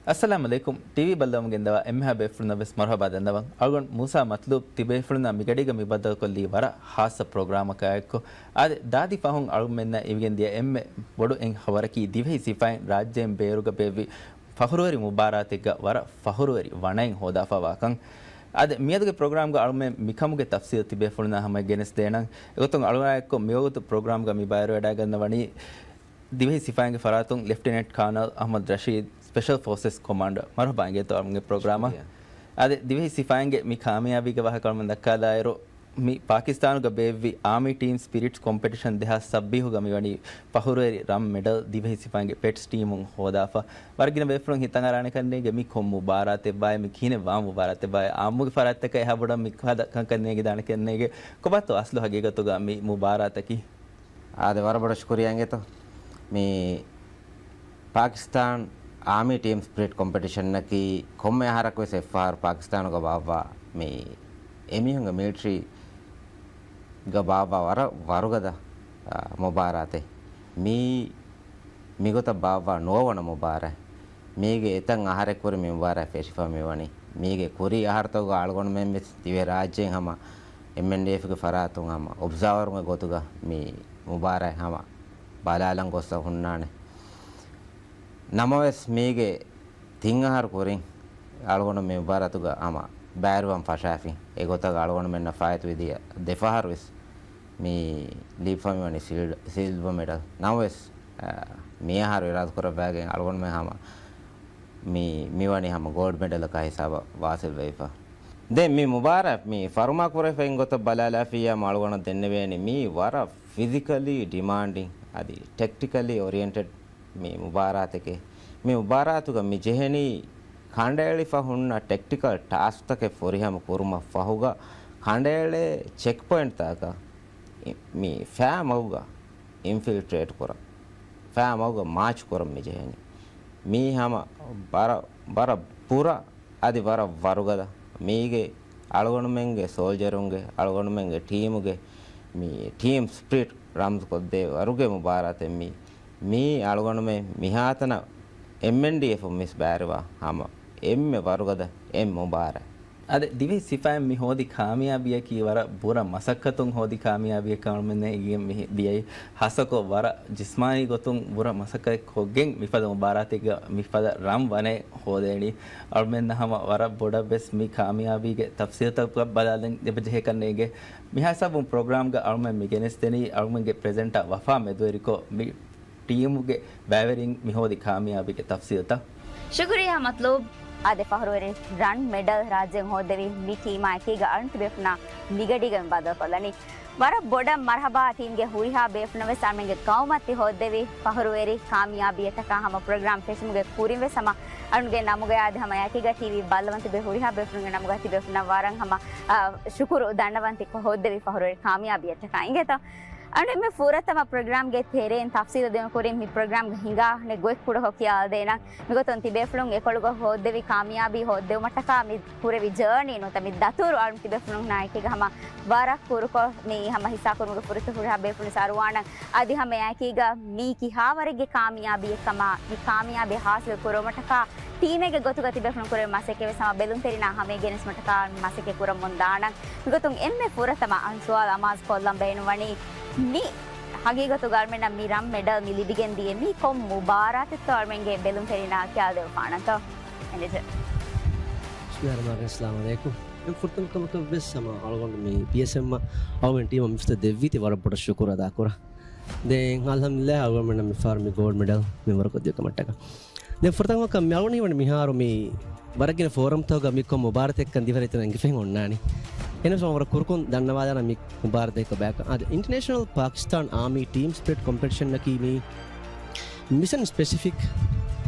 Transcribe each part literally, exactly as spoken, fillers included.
އައްސަލާމު ޢަލައިކުމް. ޓީވީ ބައްލަވަމުން ގެންދަވާ އެންމެހާ ބޭފުޅުންނަށް ވެސް މަރުޙަބާ ދަންނަވަން. އަޅުގަނޑު މޫސާ މަތްލޫބް ތިބޭފުޅުންނާ މިގަޑީގަ މި ބައްދަލުކޮށްލީ ވަރަށް ޚާއްޞަ ޕްރޮގްރާމަކާއެއްކޮށް. އާދެ، ދާދި ފަހުން އަޅުމެންނަށް އިވިގެންދިޔަ އެންމެ ބޮޑު އެއް ޚަބަރަކީ ދިވެހި ސިފައިން ރާއްޖޭން ބޭރުގަ ބޭއްވި ފަޚުރުވެރި މުބާރާތެއްގަ ވަރަށް ފަޚުރުވެރި ވަނައެއް ހޯދާފަވާކަން. އާދެ، މިއަދުގެ ޕްރޮގްރާމްގަ އަޅުމެން މިކަމުގެ ތަފްސީލު ތިބޭފުޅުންނާ ހަމަޔަށް ގެނެސްދޭނަން. އެގޮތުން އަޅުގަނޑާއެއްކޮށް މިވަގުތު ޕްރޮގްރާމްގަ މި ބައިވެރިވެވަޑައިގަންނަވަނީ ދިވެހި ސިފައިންގެ ފަރާތުން ލެފްޓިނެންޓް ކާނަލް އަޙްމަދު ރަޝީދު، ސްޕެޝަލް ފޯސަސް ކޮމާންޑަރ. މަރުޙަބާ އިނގޭތޯ އަޅުގަނޑުގެ ޕްރޮގްރާމަށް. ޝުކުރިއްޔާ. އާދެ، ދިވެހި ސިފައިންގެ މި ކާމިޔާބީގެ ވާހަކަ އަޅުމެން ދައްކާލާއިރު، މި ޕާކިސްތާނުގަ ބޭއްވި އާމީ ޓީމް ސްޕިރިޓްސް ކޮމްޕެޓިޝަން ދެހާސް ސައްބީހުގަ މިވަނީ ފަޚުރުވެރި ރަން މެޑަލް ދިވެހި ސިފައިންގެ ޕެޓްސް ޓީމުން ހޯދާފަ. ވަރަށް ގިނަ ބޭފުޅުން ހިތަށް އަރާނެ ކަންނޭނގެ މި ކޮން މުބާރާތެއްބާއޭ، މި ކިހިނެއް ވާ މުބާރާތެއްބާއޭ، އާއްމުގެ ފަރާތްތަކަށް އެހާ ބޮޑަށް މި ކަންކަން ނޭނގިދާނެ ކަންނޭނގެ. ކޮބާތޯ އަސްލު ހަގީގަތުގަ މި މުބާރާތަކީ؟ އާދެ، ވަރަށް ބޮޑަށް ޝުކުރިއްޔާ އިނގޭތޯ. މި ޕާކިސްތާން އާމީ ޓީމް ސްޕިރިޓް ކޮމްޕެޓިޝަނަކީ ކޮންމެ އަހަރަކުވެސް އެއްފަހަރު ޕާކިސްތާނުގަ ބާއްވާ މި އެމީހުންގެ މިލިޓަރީގަ ބާއްވާ ވަރަށް ވަރުގަދަ، އާ، މުބާރާތެއް. މީ މިގޮތަށް ބާއްވާ ނުވަވަނަ މުބާރާތް. މީގެ އެތައް އަހަރެއް ކުރި މި މުބާރާތް ފެށިފަ މިވަނީ. މީގެ ކުރީ އަހަރުތަކުގަ އަޅުގަނޑުމެން ވެސް ދިވެހި ރާއްޖޭން ހަމަ އެމްއެންޑީއެފްގެ ފަރާތުން ހަމަ އޮބްޒާވަރުންގެ ގޮތުގަ މި މުބާރާތް ހަމަ ބަލާލަން ގޮއްސަ ހުންނާނެ. ނަމަވެސް މީގެ ތިން އަހަރު ކުރިން އަޅުގަނޑު މި މުބާރާތުގަ ހަމަ ބައިވެރިވާން ފަށާފިން. އެގޮތަށް އަޅުގަނޑުމެންނަށް ފާއިތުވެދިޔަ ދެފަހަރު ވެސް މި ލިބިފަ މިވަނީ ސިލް-، ސިލްވަ މެޑަލް. ނަމަވެސް، އާ، މިއަހަރު އިރާދަކުރައްވާގެން އަޅުގަނޑުމެން ހަމަ މި، މިވަނީ ހަމަ ގޯލްޑް މެޑަލަކާ ހިސާބަށް ވާސިލް ވެވިފަ. ދެން މި މުބާރާތް މި ފަރުމާ ކުރެވިފައި ގޮތަށް ބަލާލާފިއްޔާ އަޅުގަނޑަށް ދެންނެވޭނީ މީ ވަރަށް ފިޒިކަލީ ޑިމާންޑިން އަދި ޓެކްޓިކަލީ އޮރިއެންޓެޑް މި މުބާރާތެކޭ. މި މުބާރާތުގަ މި ޖެހެނީ ކަނޑައެޅިފަ ހުންނަ ޓެކްޓިކަލް ޓާސްކްތަކެއް ފުރިހަމަ ކުރުމަށް ފަހުގަ، ކަނޑައެޅޭ ޗެކްޕޮއިންޓްތަކަށް މި ފައި މަގުގަ އިންފިލްޓްރޭޓް ކުރަން، ފައި މަގުގަ މާޗް ކުރަން މި ޖެހެނީ. މީ ހަމަ ވަރަށް، ވަރަށް ބުރަ އަދި ވަރަށް ވަރުގަދަ. މީގެ އަޅުގަނޑުމެންގެ ސޯލްޖަރުންގެ، އަޅުގަނޑުމެންގެ ޓީމުގެ މި ޓީމް ސްޕިރިޓް ރަމްޒުކޮށްދޭ ވަރުގެ މުބާރާތެއް މީ. މީ އަޅުގަނޑުމެން މިހާތަނަށް އެމްއެންޑީއެފުން މިސް ބައިވެރިވާ ހަމަ އެންމެ ވަރުގަދަ އެއް މުބާރާތް. އާދެ، ދިވެހި ސިފައިން މި ހޯދި ކާމިޔާބީއަކީ ވަރަށް ބުރަ މަސައްކަތުން ހޯދި ކާމިޔާބީއެއް ކަމަށް އަޅުމެންނަށް އެނގިގެން މި ދިޔައީ. ހާއްސަކޮށް ވަރަށް ޖިސްމާނީ ގޮތުން ބުރަ މަސައްކަތް ކޮށްގެން މިފަދަ މުބާރާތެއްގަ މިފަދަ ރަން ވަނައެއް ހޯދޭނީ. އަޅުމެންނަށް ހަމަ ވަރަށް ބޮޑަށް ވެސް މި ކާމިޔާބީގެ ތަފްސީލްތައް ބަލާލަން އެބަޖެހޭ ކަންނޭނގެ. މިހާ ހިސާބުން ޕްރޮގްރާމްގަ އަޅުމެން މި ގެނެސްދެނީ އަޅުމެންގެ ޕްރެޒެންޓާ ވަފާ މެދުވެރިކޮށް މި ޓީމުގެ ބައިވެރިން މި ހޯދި ކާމިޔާބީގެ ތަފްސީލްތައް. ޝުކުރިއްޔާ މަތްލޫބް. އާދެ، ފަޚުރުވެރި ރަން މެޑަލް ރާއްޖެއިން ހޯއްދެވި މި ޓީމާ އެކީގަ އަޅުން ތިބޭފުންނާ މިގަޑީގަ މި ބައްދަލުކޮށްލަނީ. ވަރަށް ބޮޑަށް މަރްޙަބާ ޓީމްގެ ހުރިހާ ބޭފުނަށް ވެސް އަޅުމެންގެ ގައުމަށް ތި ހޯއްދެވި ފަޚުރުވެރި ކާމިޔާބީއެއް ތަކާ ހަމަ ޕްރޮގްރާމް ފެށުމުގެ ކުރިން ވެސް ހަމަ އަޅުންގެ ނަމުގައި އަދި ހަމަ އެކީގަ ޓީވީ ބައްލަވަން ތިބޭ ހުރިހާ ބޭފުނުގެ ނަމުގަ ތިބޭފުންނަށް ވަރަށް ހަމަ، އާ، ޝުކުރު ދަންނަވަން ތި ހޯއްދެވި ފަޚުރުވެރި ކާމިޔާބީއެއް ތަކާ އިނގޭތޯ. އަނެއްމެ ފުރަތަމަ ޕްރޮގްރާމްގެ ތެރެއިން ތަފްސީލު ދިނުމަށް ކުރިން މި ޕްރޮގްރާމްގެ ހިނގާ ގޮތް ކުޑަކޮށް ކިޔާލަދޭނަން. މިގޮތުން ތިބޭފުޅުން އެކޮޅުގަ ހޯއްދެވި ކާމިޔާބީ ހޯއްދެވުމަށްޓަކާ މި ކުރެވި ޖާނީ ނުވަތަ މި ދަތުރު އަޅުން ތިބޭފުޅުންނާ އެކީގަ ހަމަ ވަރަށް ކުރުކޮށް މި ހަމަ ހިއްސާކުރުމުގެ ފުރުސަތު ހުރިހާ ބޭފުޅުން އަރުވާނަން. އަދި ހަމަ އެކީގަ މީ ކިހާވަރެއްގެ ކާމިޔާބީއެއްކަމާ، މި ކާމިޔާބީ ހާސިލް ކުރުވުމަށްޓަކާ ޓީމެއްގެ ގޮތުގަ ތިބޭފުޅުން ކުރެވި މަސައްކަތް ވެސް ހަމަ ބެލުންތެރިންނާ ހަމަޔަށް ގެނެސްމަށްޓަކާ މަސައްކަތް ކުރަމުން ދާނަން. މިގޮތުން އެންމެ ފުރަތަމަ އަން ސުވާލު އަމާޒު ކޮށްލަން ބޭނުންވަނީ، މި ހަގީގަތުގަ އަޅުމެންނަށް މި ރަން މެޑަލް މި ލިބިގެން ދިޔަ މީ ކޮން މުބާރާތެއްތޯ އަޅުމެންގެ ބެލުންތެރިންނާ ކިޔާދެވިފާނަންތޯ؟ އެނގޭތޯ؟ ބިސްމިއްލާހިއްރަޙްމާނިއްރަޙީމް. އައްސަލާމު ޢަލައިކުމް. ފުރަތަމަ ކަމަކަށް ވެސް ހަމަ އަޅުގަނޑު މި ޕީއެސްއެމް އަޅުގަނޑު ޓީމަށް މިފަދަ ދެއްވީތީ ވަރަށް ބޮޑަށް ޝުކުރު އަދާކުރަން. ދެން އަލްޙަމްދުލިއްލާހް އަޅުގަނޑުމެންނަށް މިފަހަރު މި ގޯލްޑް މެޑަލް މި ވަރުކޮށްދިޔަ ކަމަށްޓަކާ. ދެން ފުރަތަމަ ކަމަކަށް މި އަޅުގަނޑު ހީވަނީ މިހާރު މި ވަރަށް ގިނަ ފޯރަމްތަކުގަ މި ކޮން މުބާރާތެއްކަން ދިވެހިރައްޓެން އެނގިފައި އޮންނާނީ. އެހެނަސް ވަރަށް ކުރުކޮށް ދަންނަވާލާނަން މި މުބާރާތްތަކުގަ ބަޔަކަށް. އާދެ، އިންޓަރނޭޝަނަލް ޕާކިސްތާން އާމީ ޓީމް ސްޕިރިޓް ކޮމްޕެޓިޝަނަކީ މީ މިޝަން ސްޕެސިފިކް،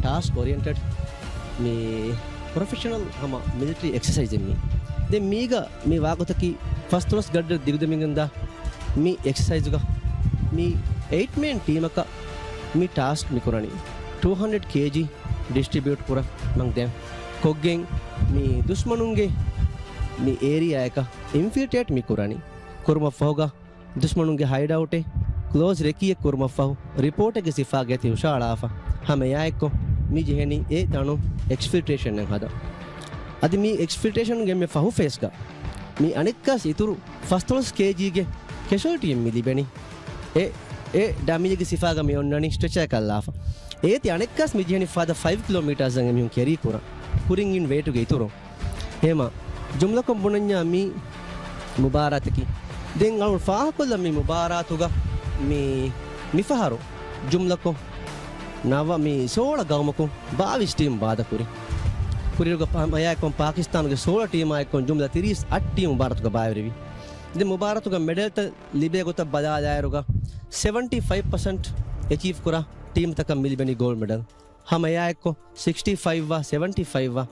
ޓާސްކް އޮރިއެންޓެޑް، މި ޕްރޮފެޝަނަލް ހަމަ މިލިޓަރީ އެކްސަސައިޒެއް މީ. ދެން މީގަ މި ވާގޮތަކީ ފަސްދޮޅަސް ގަޑިއަށް ދިގުދެމިގެންދާ މި އެކްސަސައިޒުގަ މި އެއިޓް މޭން ޓީމަކަށް މި ޓާސްކް މި ކުރަނީ. ޓޫ ހަންޑްރެޑް ކޭޖީ ޑިސްޓްރިބިއުޓް ކުރަން ދެން ކޮށްގެން މި ދުޝްމަނުންގެ މި އޭރިއާއަކަށް އިންފިލްޓްރޭޓް މި ކުރަނީ. ކުރުމަށްފަހުގަ ދުޝްމަނުންގެ ހައިޑްއައުޓެއް ކްލޯޒް ރެކީއެއް ކުރުމަށްފަހު ރިޕޯޓެއްގެ ސިފައިގައި ހުށަހަޅާފަ، ހަމައެއާއެއްކޮށް މި ޖެހެނީ އެ ތަނު އެކްސްފިލްޓްރޭޝަންއެއް ހަދަން. އަދި މި އެކްސްފިލްޓްރޭޝަންގެ މި ފަހު ފޭސްގަ މި އަނެއްކާސް އިތުރު ފަސްދޮޅަސް ކޭޖީގެ ކެޝުއަލްޓީއެއް މި ލިބެނީ. އެ، އެ ޑަމީގެ ސިފާގަ މި އޮންނަނީ ސްޓްރެޗާ ކަށްލާފަ. އޭތި އަނެއްކާސް މި ޖެހެނީ ފަދަ ފައިވް ކިލޯމީޓާސް އަށް އެމީހުން ކެރީ ކުރަން. ކުރިން އިން ވޭޓުގެ އިތުރުން. ހޭމާ، ޖުމްލަކޮށް ބުނަންޏާ މީ މުބާރާތަކީ. ދެން އަޅު ފާހަކޮށްލަ މި މުބާރާތުގަ މި، މިފަހަރު ޖުމްލަކޮށް ނަވަ މި ސޯޅަ ގައުމަކުން ބާވީސް ޓީމް ވާދަކުރި. ކުރިއިރުގަ ހަމައެއާއެކު ޕާކިސްތާނުގެ ސޯޅަ ޓީމާއެކު ޖުމްލަ ތިރީސް އަށް ޓީމް މުބާރާތުގަ ބައިވެރިވި. ދެން މުބާރާތުގަ މެޑަލްތައް ލިބޭ ގޮތަށް ބަލާލާއިރުގަ ސެވެންޓީ ފައިވް ޕަސެންޓް އެޗީވް ކުރާ ޓީމްތަކަށް މި ލިބެނީ ގޯލްޑް މެޑަލް. ހަމަ އެއާއެއްކޮށް ސިކްސްޓީ ފައިވް އާ ސެވެންޓީ ފައިވް އާ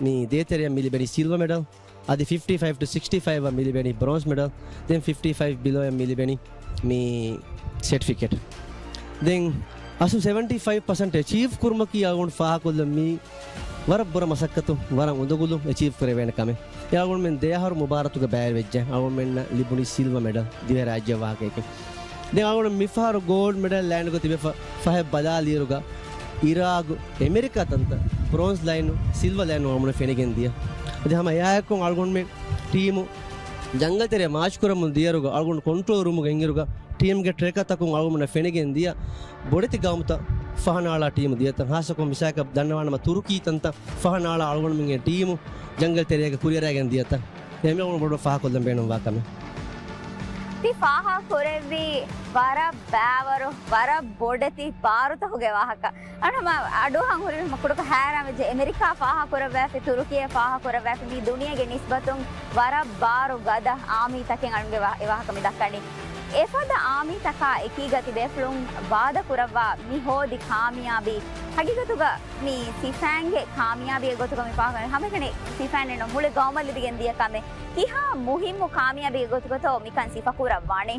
މި ދޭތެރެއަށް މި ލިބެނީ ސިލްވަ މެޑަލް. އަދި ފިފްޓީ ފައިވް ޓު ސިކްސްޓީ ފައިވް އަށް މި ލިބެނީ ބްރޯންޒް މެޑަލް. ދެން ފިފްޓީ ފައިވް ބިލޯ އަށް މި ލިބެނީ މި ސެޓްފިކެޓް. ދެން އަސްލު ސެވެންޓީ ފައިވް ޕަސެންޓް އެޗީވް ކުރުމަކީ އަޅުގަނޑު ފާހަކޮށްލަން މީ ވަރަށް ބުރަ މަސައްކަތު، ވަރަށް އުނދަގުލު އެޗީވް ކުރެވޭނެ ކަމެއް. އެ އަޅުގަނޑުމެން ދެއަހަރު މުބާރާތުގަ ބައިވެއްޖެ. އަޅުގަނޑުމެންނަށް ލިބުނީ ސިލްވަ މެޑަލް ދިވެހިރާއްޖެ ވާހަކައިގެން. ދެން އަޅުގަނޑު މިފަހަރު ގޯލްޑް މެޑަލް ލައިނުގަ ތިބެފަ ފަހެއް ބަލާލިއިރުގަ އިރާގު، އެމެރިކާ ތަންތަން ބްރޯންޒް ލައިނު، ސިލްވަ ލައިނު އަޅުގަނޑު ފެނިގެން ދިޔަ. އަދި ހަމަ އެއާއެކު އަޅުގަނޑުމެން ޓީމު ޖަންގަލް ތެރެއަށް މާޗް ކުރަމުން ދިޔައިރުގަ އަޅުގަނޑު ކޮންޓްރޯލް ރޫމުގަ އިންއިރުގަ ޓީމްގެ ޓްރެކަރ ތަކުން އަޅުގަނޑަށް ފެނިގެން ދިޔަ ބޮޑެތި ގައުމުތައް ފަހަނައަޅާ ޓީމު ދިޔަތަން. ހާއްސަކޮށް މިސާލަކަށް ދަންނަވާނަމަ ތުރުކީ ތަންތަން ފަހަނައަޅާ އަޅުގަނޑުމެންގެ ޓީމު ޖަންގަލް ތެރޭގަ ކުރިއަރައިގެން ދިޔަތަން. އެ މި އަޅުގަނޑު ބޮޑަށް ފާހަގަކޮށްލަން ބޭނުންވާ ކަމެއް. ތި ފާހަގަ ކުރެއްވީ ވަރަށް ބައިވަރު، ވަރަށް ބޮޑެތި ބާރުތަކުގެ ވާހަކަ. އަންހަމަ އަޑުއަހަން ހުރި ކުޑަކޮށް ހައިރާން ވެއްޖެ. އެމެރިކާ ފާހަގަ ކުރައްވައިފި، ތުރުކީއަށް ފާހަގަ ކުރައްވައިފި، މި ދުނިޔޭގެ ނިސްބަތުން ވަރަށް ބާރު ގަދަ އާމީތަކެއް އަޅުގަނޑުގެ ވާ-، އެ ވާހަކަ މި ދައްކަނީ. އެފަދަ އާމީތަކާ އެކީގަ ތި ބޭފުޅުން ވާދަ ކުރައްވާ މި ހޯދި ކާމިޔާބީ ހަގީގަތުގަ މި ސިފައިންގެ ކާމިޔާބީގެ ގޮތުގަ މި ފާހަގަ ހަމައެކަނި ސިފައިންނެއް ނޫން، މުޅި ގައުމަށް ލިބިގެން ދިޔަ ކަމެއް. ކިހާ މުހިއްމު ކާމިޔާބީގެ ގޮތުގަތޯ މިކަން ސިފަކުރައްވާނީ؟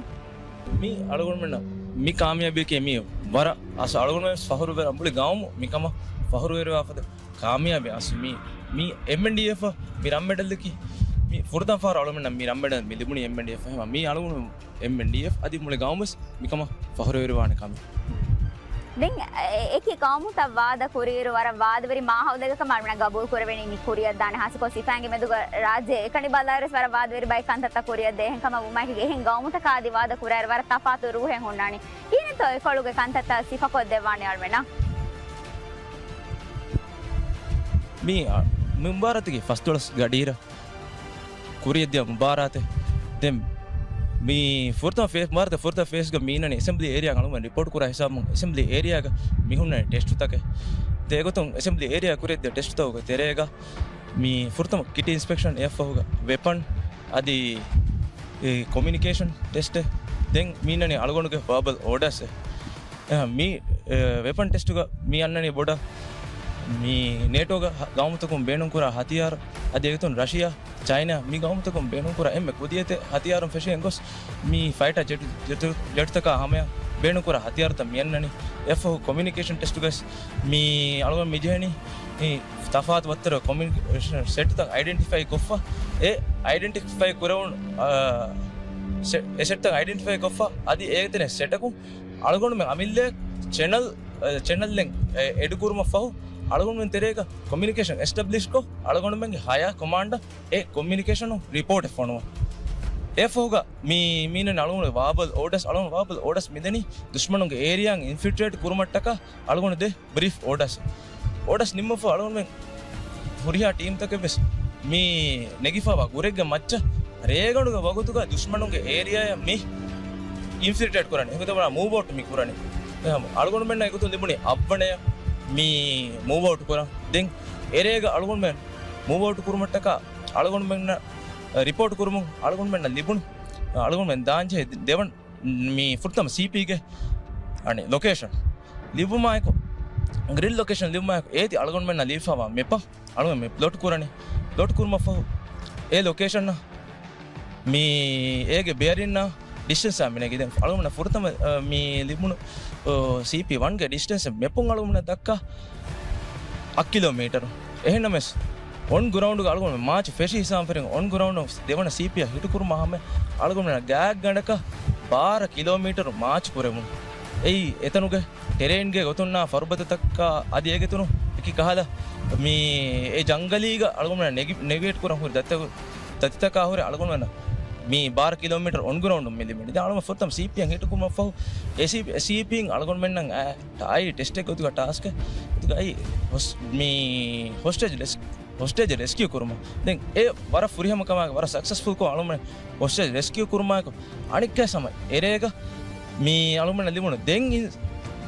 މި އަޅުގަނޑުމެންނަށް މި ކާމިޔާބީއަކީ މީ ވަރަށް އަސް އަޅުގަނޑުމެން ފަހުރުވެރި މުޅި ގައުމު މިކަމަށް ފަހުރުވެރިވާފަދަ ކާމިޔާބީ އަސް މީ، މީ އެމްއެންޑީއެފް މި ރަންމެޑަލްއަކީ މި ފުރަތަމަ ފަހަރު އަޅުގަނޑުމެންނަށް މި ރަންމެޑަލް މި ލިބުނީ އެމްއެންޑީއެފް. ހަމަ މީ އަޅުގަނޑު އެމްއެންޑީއެފް އަދި މުޅި ގައުމުވެސް މިކަމަށް ފަހުރުވެރިވާނެ ކަމެއް. ދެން އެ-، އެކި ގައުމުތައް ވާދަ ކުރިއިރު ވަރަށް ވާދަވެރި މާހައުލެއްގަ ކަމަށް އަޅުގަނޑަށް ގަބޫލު ކުރެވެނީ މި ކުރިއަށްދާނެ. ހާއްސަކޮށް ސިފައިންގެ މެދުގަ ރާއްޖެ އެކަނި ބަލާއިރުވެސް ވަރަށް ވާދަވެރި ބައެއް ކަންތައްތައް ކުރިއަށްދޭ. އެހެންކަމަށް ވުމާއެކީގަ އެހެން ގައުމުތަކާ އަދި ވާދަ ކުރާއިރު ވަރަށް ތަފާތު ރޫހެއް ހުންނާނީ. ކިހިނެއްތޯ އެކޮޅުގެ ކަންތައްތައް ސިފަކޮށްދެއްވާނެ އަޅުމެންނަށް؟ މީ، އަ، މި މުބާރާތަކީ ފަސްދޮޅަސް ގަޑިއިރަށް ކުރިއަށްދިޔަ މުބާރާތެއް. ދެން މި ފުރަތަމަ ފޭ-، މުބާރާތެއް ފުރަތަމަ ފޭސްގަ މީނަނީ އެސެމްބްލީ އޭރިއާ އަޅުގަނޑު ރިޕޯޓް ކުރާ ހިސާބުން އެސެމްބްލީ އޭރިއާގަ މިހުންނަނީ ޓެސްޓުތަކެއް. ދެ އެގޮތުން އެސެމްބްލީ އޭރިއާ ކުރިއަށްދިޔަ ޓެސްޓުތަކުގެ ތެރޭގަ މި ފުރަތަމަ ކިޓީ އިންސްޕެކްޝަން އެއަށްފަހުގަ ވެޕަން އަދި އެ ކޮމިއުނިކޭޝަން ޓެސްޓެއް. ދެން މީނަނީ އަޅުގަނޑުގެ ވާބަލް އޯޑާސް އެއް. އެހެން މި، އެ، ވެޕަން ޓެސްޓުގަ މި އަންނަނީ ބޮޑަށް މި ނޭޓޯގަ ހަ-، ގައުމުތަކުން ބޭނުންކުރާ ހަތިޔާރު އަދި އެގޮތުން ރަޝިޔާ، ޗައިނާ މި ގައުމުތަކުން ބޭނުންކުރާ އެންމެ ކުދިޔަތެއް ހަތިޔާރުން ފެށިގެން ގޮސް މި ފައިޓަ ޖެޓް، ޖެޓް، ޖެޓްތަކާ ހަމަޔަށް ބޭނުންކުރާ ހަތިޔާރުތައް މި އަންނަނީ. އެއަށްފަހު ކޮމިއުނިކޭޝަން ޓެސްޓުގަސް މި އަޅުގަނޑު މި ޖެހެނީ މި ތަފާތު ވައްތަރު ކޮމިއުނިކޭޝަން ސެޓްތައް އައިޑެންޓިފައި ކޮށްފަ، އެ އައިޑެންޓިފައި ކުރެވުނު، އާ، ސެ-، އެ ސެޓްތައް އައިޑެންޓިފައި ކޮށްފަ، އަދި އޭގެ ތެރޭ ސެޓަކުން އަޅުގަނޑުމެން އަމިއްލަ ޗެނަލް، އެ، ޗެނަލްއެއް އެ-، އެޑު ކުރުމަށްފަހު، އަޅުގަނޑުމެން ތެރޭގަ ކޮމިއުނިކޭޝަން އެސްޓަބްލިޝްކޮށް، އަޅުގަނޑުމެންގެ ހަޔާ ކޮމާންޑަށް އެ ކޮމިއުނިކޭޝަނު ރިޕޯޓެއް ފޮނުވަން. އެފަހުގަ މި، މީނަން އަޅުގަނޑު ވާބަލް އޯޑަސް، އަޅުގަނޑު ވާބަލް އޯޑަސް މިދެނީ ދުޝްމަނުންގެ އޭރިއާއިން އިންފިލްޓްރޭޓް ކުރުމަށްޓަކާ އަޅުގަނޑު ދޭ ބްރީފް އޯޑަސް. އޯޑަސް ނިންމަފަ އަޅުގަނޑުމެން ހުރިހާ ޓީމްތަކެއްވެސް މި ނެގިފަވާ ގުރެއްގެ މައްޗަށް ރޭގަނޑުގެ ވަގުތުގަ ދުޝްމަނުންގެ އޭރިއާއަށް މި އިންފިލްޓްރޭޓް ކުރަނީ. އެގޮތަށް ވަނީ މޫވް އައުޓް މި ކުރަނީ. އަޅުގަނޑުމެންނަށް އެގޮތުން ލިބުނީ އަށްވަނަޔަށް މި މޫވް އައުޓް ކުރަން. ދެން އެރޭގަ އަޅުގަނޑުމެން މޫވް އައުޓް ކުރުމަށްޓަކާ އަޅުގަނޑުމެންނަށް ރިޕޯޓް ކުރުމުން އަޅުގަނޑުމެންނަށް ލިބުނު، އަޅުގަނޑުމެން ދާންޖެހޭ ދެވަނަ މި ފުރަތަމަ ސީޕީގެ އަނެއް ލޮކޭޝަން ލިބުމާއެކު، ގްރިޑް ލޮކޭޝަން ލިބުމާއެކު، އޭތި އަޅުގަނޑުމެންނަށް ލިބިފަވާ މެޕަށް އަޅުގަނޑު މި ޕްލޮޓް ކުރަނީ. ޕްލޮޓް ކުރުމަށްފަހު އެ ލޮކޭޝަން މި އޭގެ ބެއަރިންނާ ޑިސްޓެންސާ މި ނެގި. ދެން އަޅުގަނޑަށް ފުރަތަމަ، އަ، މި ލިބުނު، އ، ސީޕީ ވަންގެ ޑިސްޓެންސް މެޕުން އަޅުގަނޑަށް ދައްކާ އަށް ކިލޯމީޓަރު. އެހެންނަމަވެސް، އޮން ގްރައުންޑްގަ އަޅުގަނޑު މާޗު ފެށި ހިސާބުން ފެށިގެން އޮން ގްރައުންޑް ދެވަނަ ސީޕީއަށް ހިޓުކުރުމާ ހަމަ އަޅުގަނޑު ގާތްގަނޑަކަށް ބާރަ ކިލޯމީޓަރު މާޗު ކުރެވުނު. އެއީ އެތަނުގެ ޓެރެއިންގެ ގޮތުންނާ ފަރުބަދަތަކާ އަދި އޭގެތުނު އެކި ކަހަލަ މި އެ ޖަންގަލީގަ އަޅުގަނޑުމެން ނެގި-، ނެވިގޭޓް ކުރަން ހުރި ދަތިތަ-، ދަތިތަކާ ހުރި އަޅުގަނޑުމެންނަށް މި ބާރަ ކިލޯމީޓަރ އޮންގްރައުންޑުން މި ލިބެނީ. ދެން އަޅުގަނޑު ފުރަތަމަ ސީޕީއަށް ހިޓް ކުރުމަށްފަހު އެ ސީޕީ، އެ ސީޕީން އަޅުގަނޑުމެންނަށް އައި ޓެސްޓެއް ގޮތުގަ ޓާސްކެއް ގޮތުގައި ހޮސް-، މި ހޮސްޓޭޖް ރެސް-، ހޮސްޓޭޖް ރެސްކިއު ކުރުމަށް. ދެން އެ ވަރަށް ފުރިހަމަ ކަމާގެ ވަރަށް ސަކްސެސްފުލްކޮށް އަޅުގަނޑުމެން ހޮސްޓޭޖް ރެސްކިއު ކުރުމާއެކު އަނެއްކާ ހަމަ އެރޭގަ މި އަޅުގަނޑަށް ލިބުނު ދެން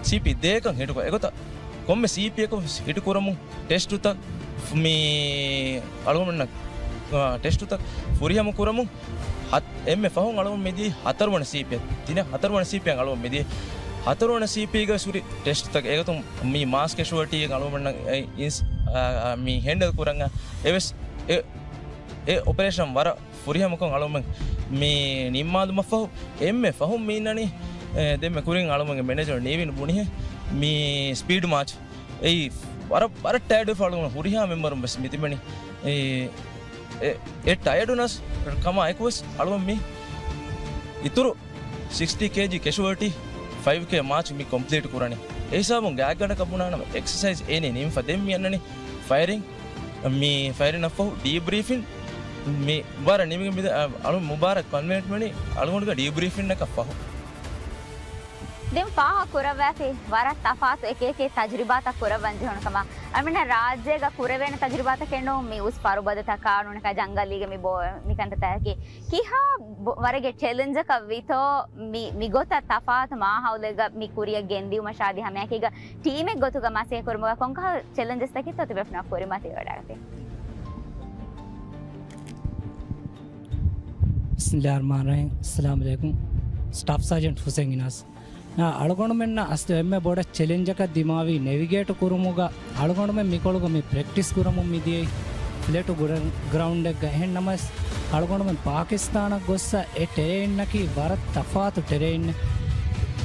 ސީޕީ ދޭކަން ހިޓުކޮށް އެގޮތަށް ކޮންމެ ސީޕީއަކު ހިޓު ކުރަމުން ޓެސްޓުތައް މި އަޅުގަނޑަށް، އާ، ޓެސްޓުތައް ފުރިހަމަ ކުރަމުން ހަތް-، އެންމެ ފަހުން އަޅުގަނޑު މިދިޔަ ހަތަރުވަނަ ސީޕީއަށް. ތިނެއް ހަތަރުވަނަ ސީޕީއަށް އަޅުގަނޑު މިދިޔަ ހަތަރުވަނަ ސީޕީގަ ހުރި ޓެސްޓުތައް އެގޮތުން މި މާސް ކެޝުއަލްޓީއެއް އަޅުގަނޑަށް އެ އިންސް-، އާ، އާ، މި ހެންޑަލް ކުރަން އެވެސް އެ، އެ އޮޕަރޭޝަން ވަރަށް ފުރިހަމަކޮށް އަޅުމެން މި ނިންމާލުމަށްފަހު އެންމެ ފަހުން މި އިންނަނީ، އެ، ދެންމެ ކުރިން އަޅުމެންގެ މެނޭޖަރ ނީވިން ބުނިހެ މި ސްޕީޑް މާޗް. އެއީ ވަރަށް، ވަރަށް ޓަޔަޑް ވެފަ އަޅުގަނޑު ހުރިހާ މެމްބަރުން ވެސް މި ތިބެނީ. އެ، އެ، އެ ޓަޔަޑުނަސް ކަމާ އެކު ވެސް އަޅުގަނޑު މި އިތުރު ސިކްސްޓީ ކޭޖީ ކެޝުއަލްޓީ ފައިވް ކޭ މާޗް މި ކޮމްޕްލީޓް ކުރަނީ. އެ ހިސާބުން ގާތްގަނޑަކަށް ބުނާނަމަ އެކްސަސައިޒް އޭނީ ނިމިފަ ދެން މި އަންނަނީ ފަޔަރިން. މި ފަޔަރިން އަށްފަހު ޑީބްރީފިން މި ވަރަށް ނިމިގެން މި އަޅު މުބާރަކް ކޮންވެންޓް ވަނީ އަޅުގަނޑުގެ ޑީބްރީފިން އަކަށް ފަހު. ދެން ފާހަގަ ކުރައްވާފި ވަރަށް ތަފާތު އެކި އެކި ތަޖުރިބާތައް ކުރައްވަން ޖެހުނު ކަމަށް. އަޅުމެންނަށް ރާއްޖޭގަ ކުރެވޭނެ ތަޖުރިބާތަކެއް ނޫން މި އުސް ފަރުބަދަތަކާ ނޫނަކަ ޖަންގަލީގެ މި ބޯ މިކަންތައް ތަކަކީ. ކިހާ ބޮ-، ވަރެއްގެ ޗެލެންޖަކަށް ވީތޯ މި، މިގޮތަށް ތަފާތު މާހައުލެއްގަ މި ކުރިއަށް ގެންދިއުމަށާދި ހަމައެކީގަ ޓީމެއް ގޮތުގަ މަސައްކަތް ކުރުމުގަ ކޮންކަހަލަ ޗެލެންޖަސްތަކެއްތޯ ތިބޭފުޅުންނާ ކުރިމަތިވެވަޑައިގަތީ؟ ބިސްމިﷲ ރަޙްމާން ރަޙީމް. އައްސަލާމު ޢަލައިކުމް. ސްޓާފް ސާޖެންޓް ހުސެން އިނާސް. އަޅުގަނޑުމެންނަށް އަސްލު އެންމެ ބޮޑަށް ޗެލެންޖަކަށް ދިމާވީ ނެވިގޭޓު ކުރުމުގަ އަޅުގަނޑުމެން މިކޮޅުގަ މި ޕްރެކްޓިސް ކުރަމުން މިދިޔައީ ފްލެޓު ގުރަ-، ގްރައުންޑެއްގަ. އެހެން ނަމަވެސް އަޅުގަނޑުމެން ޕާކިސްތާނަށް ގޮއްސަ އެ ޓެރެއިންއަކީ ވަރަށް ތަފާތު ޓެރެއިން.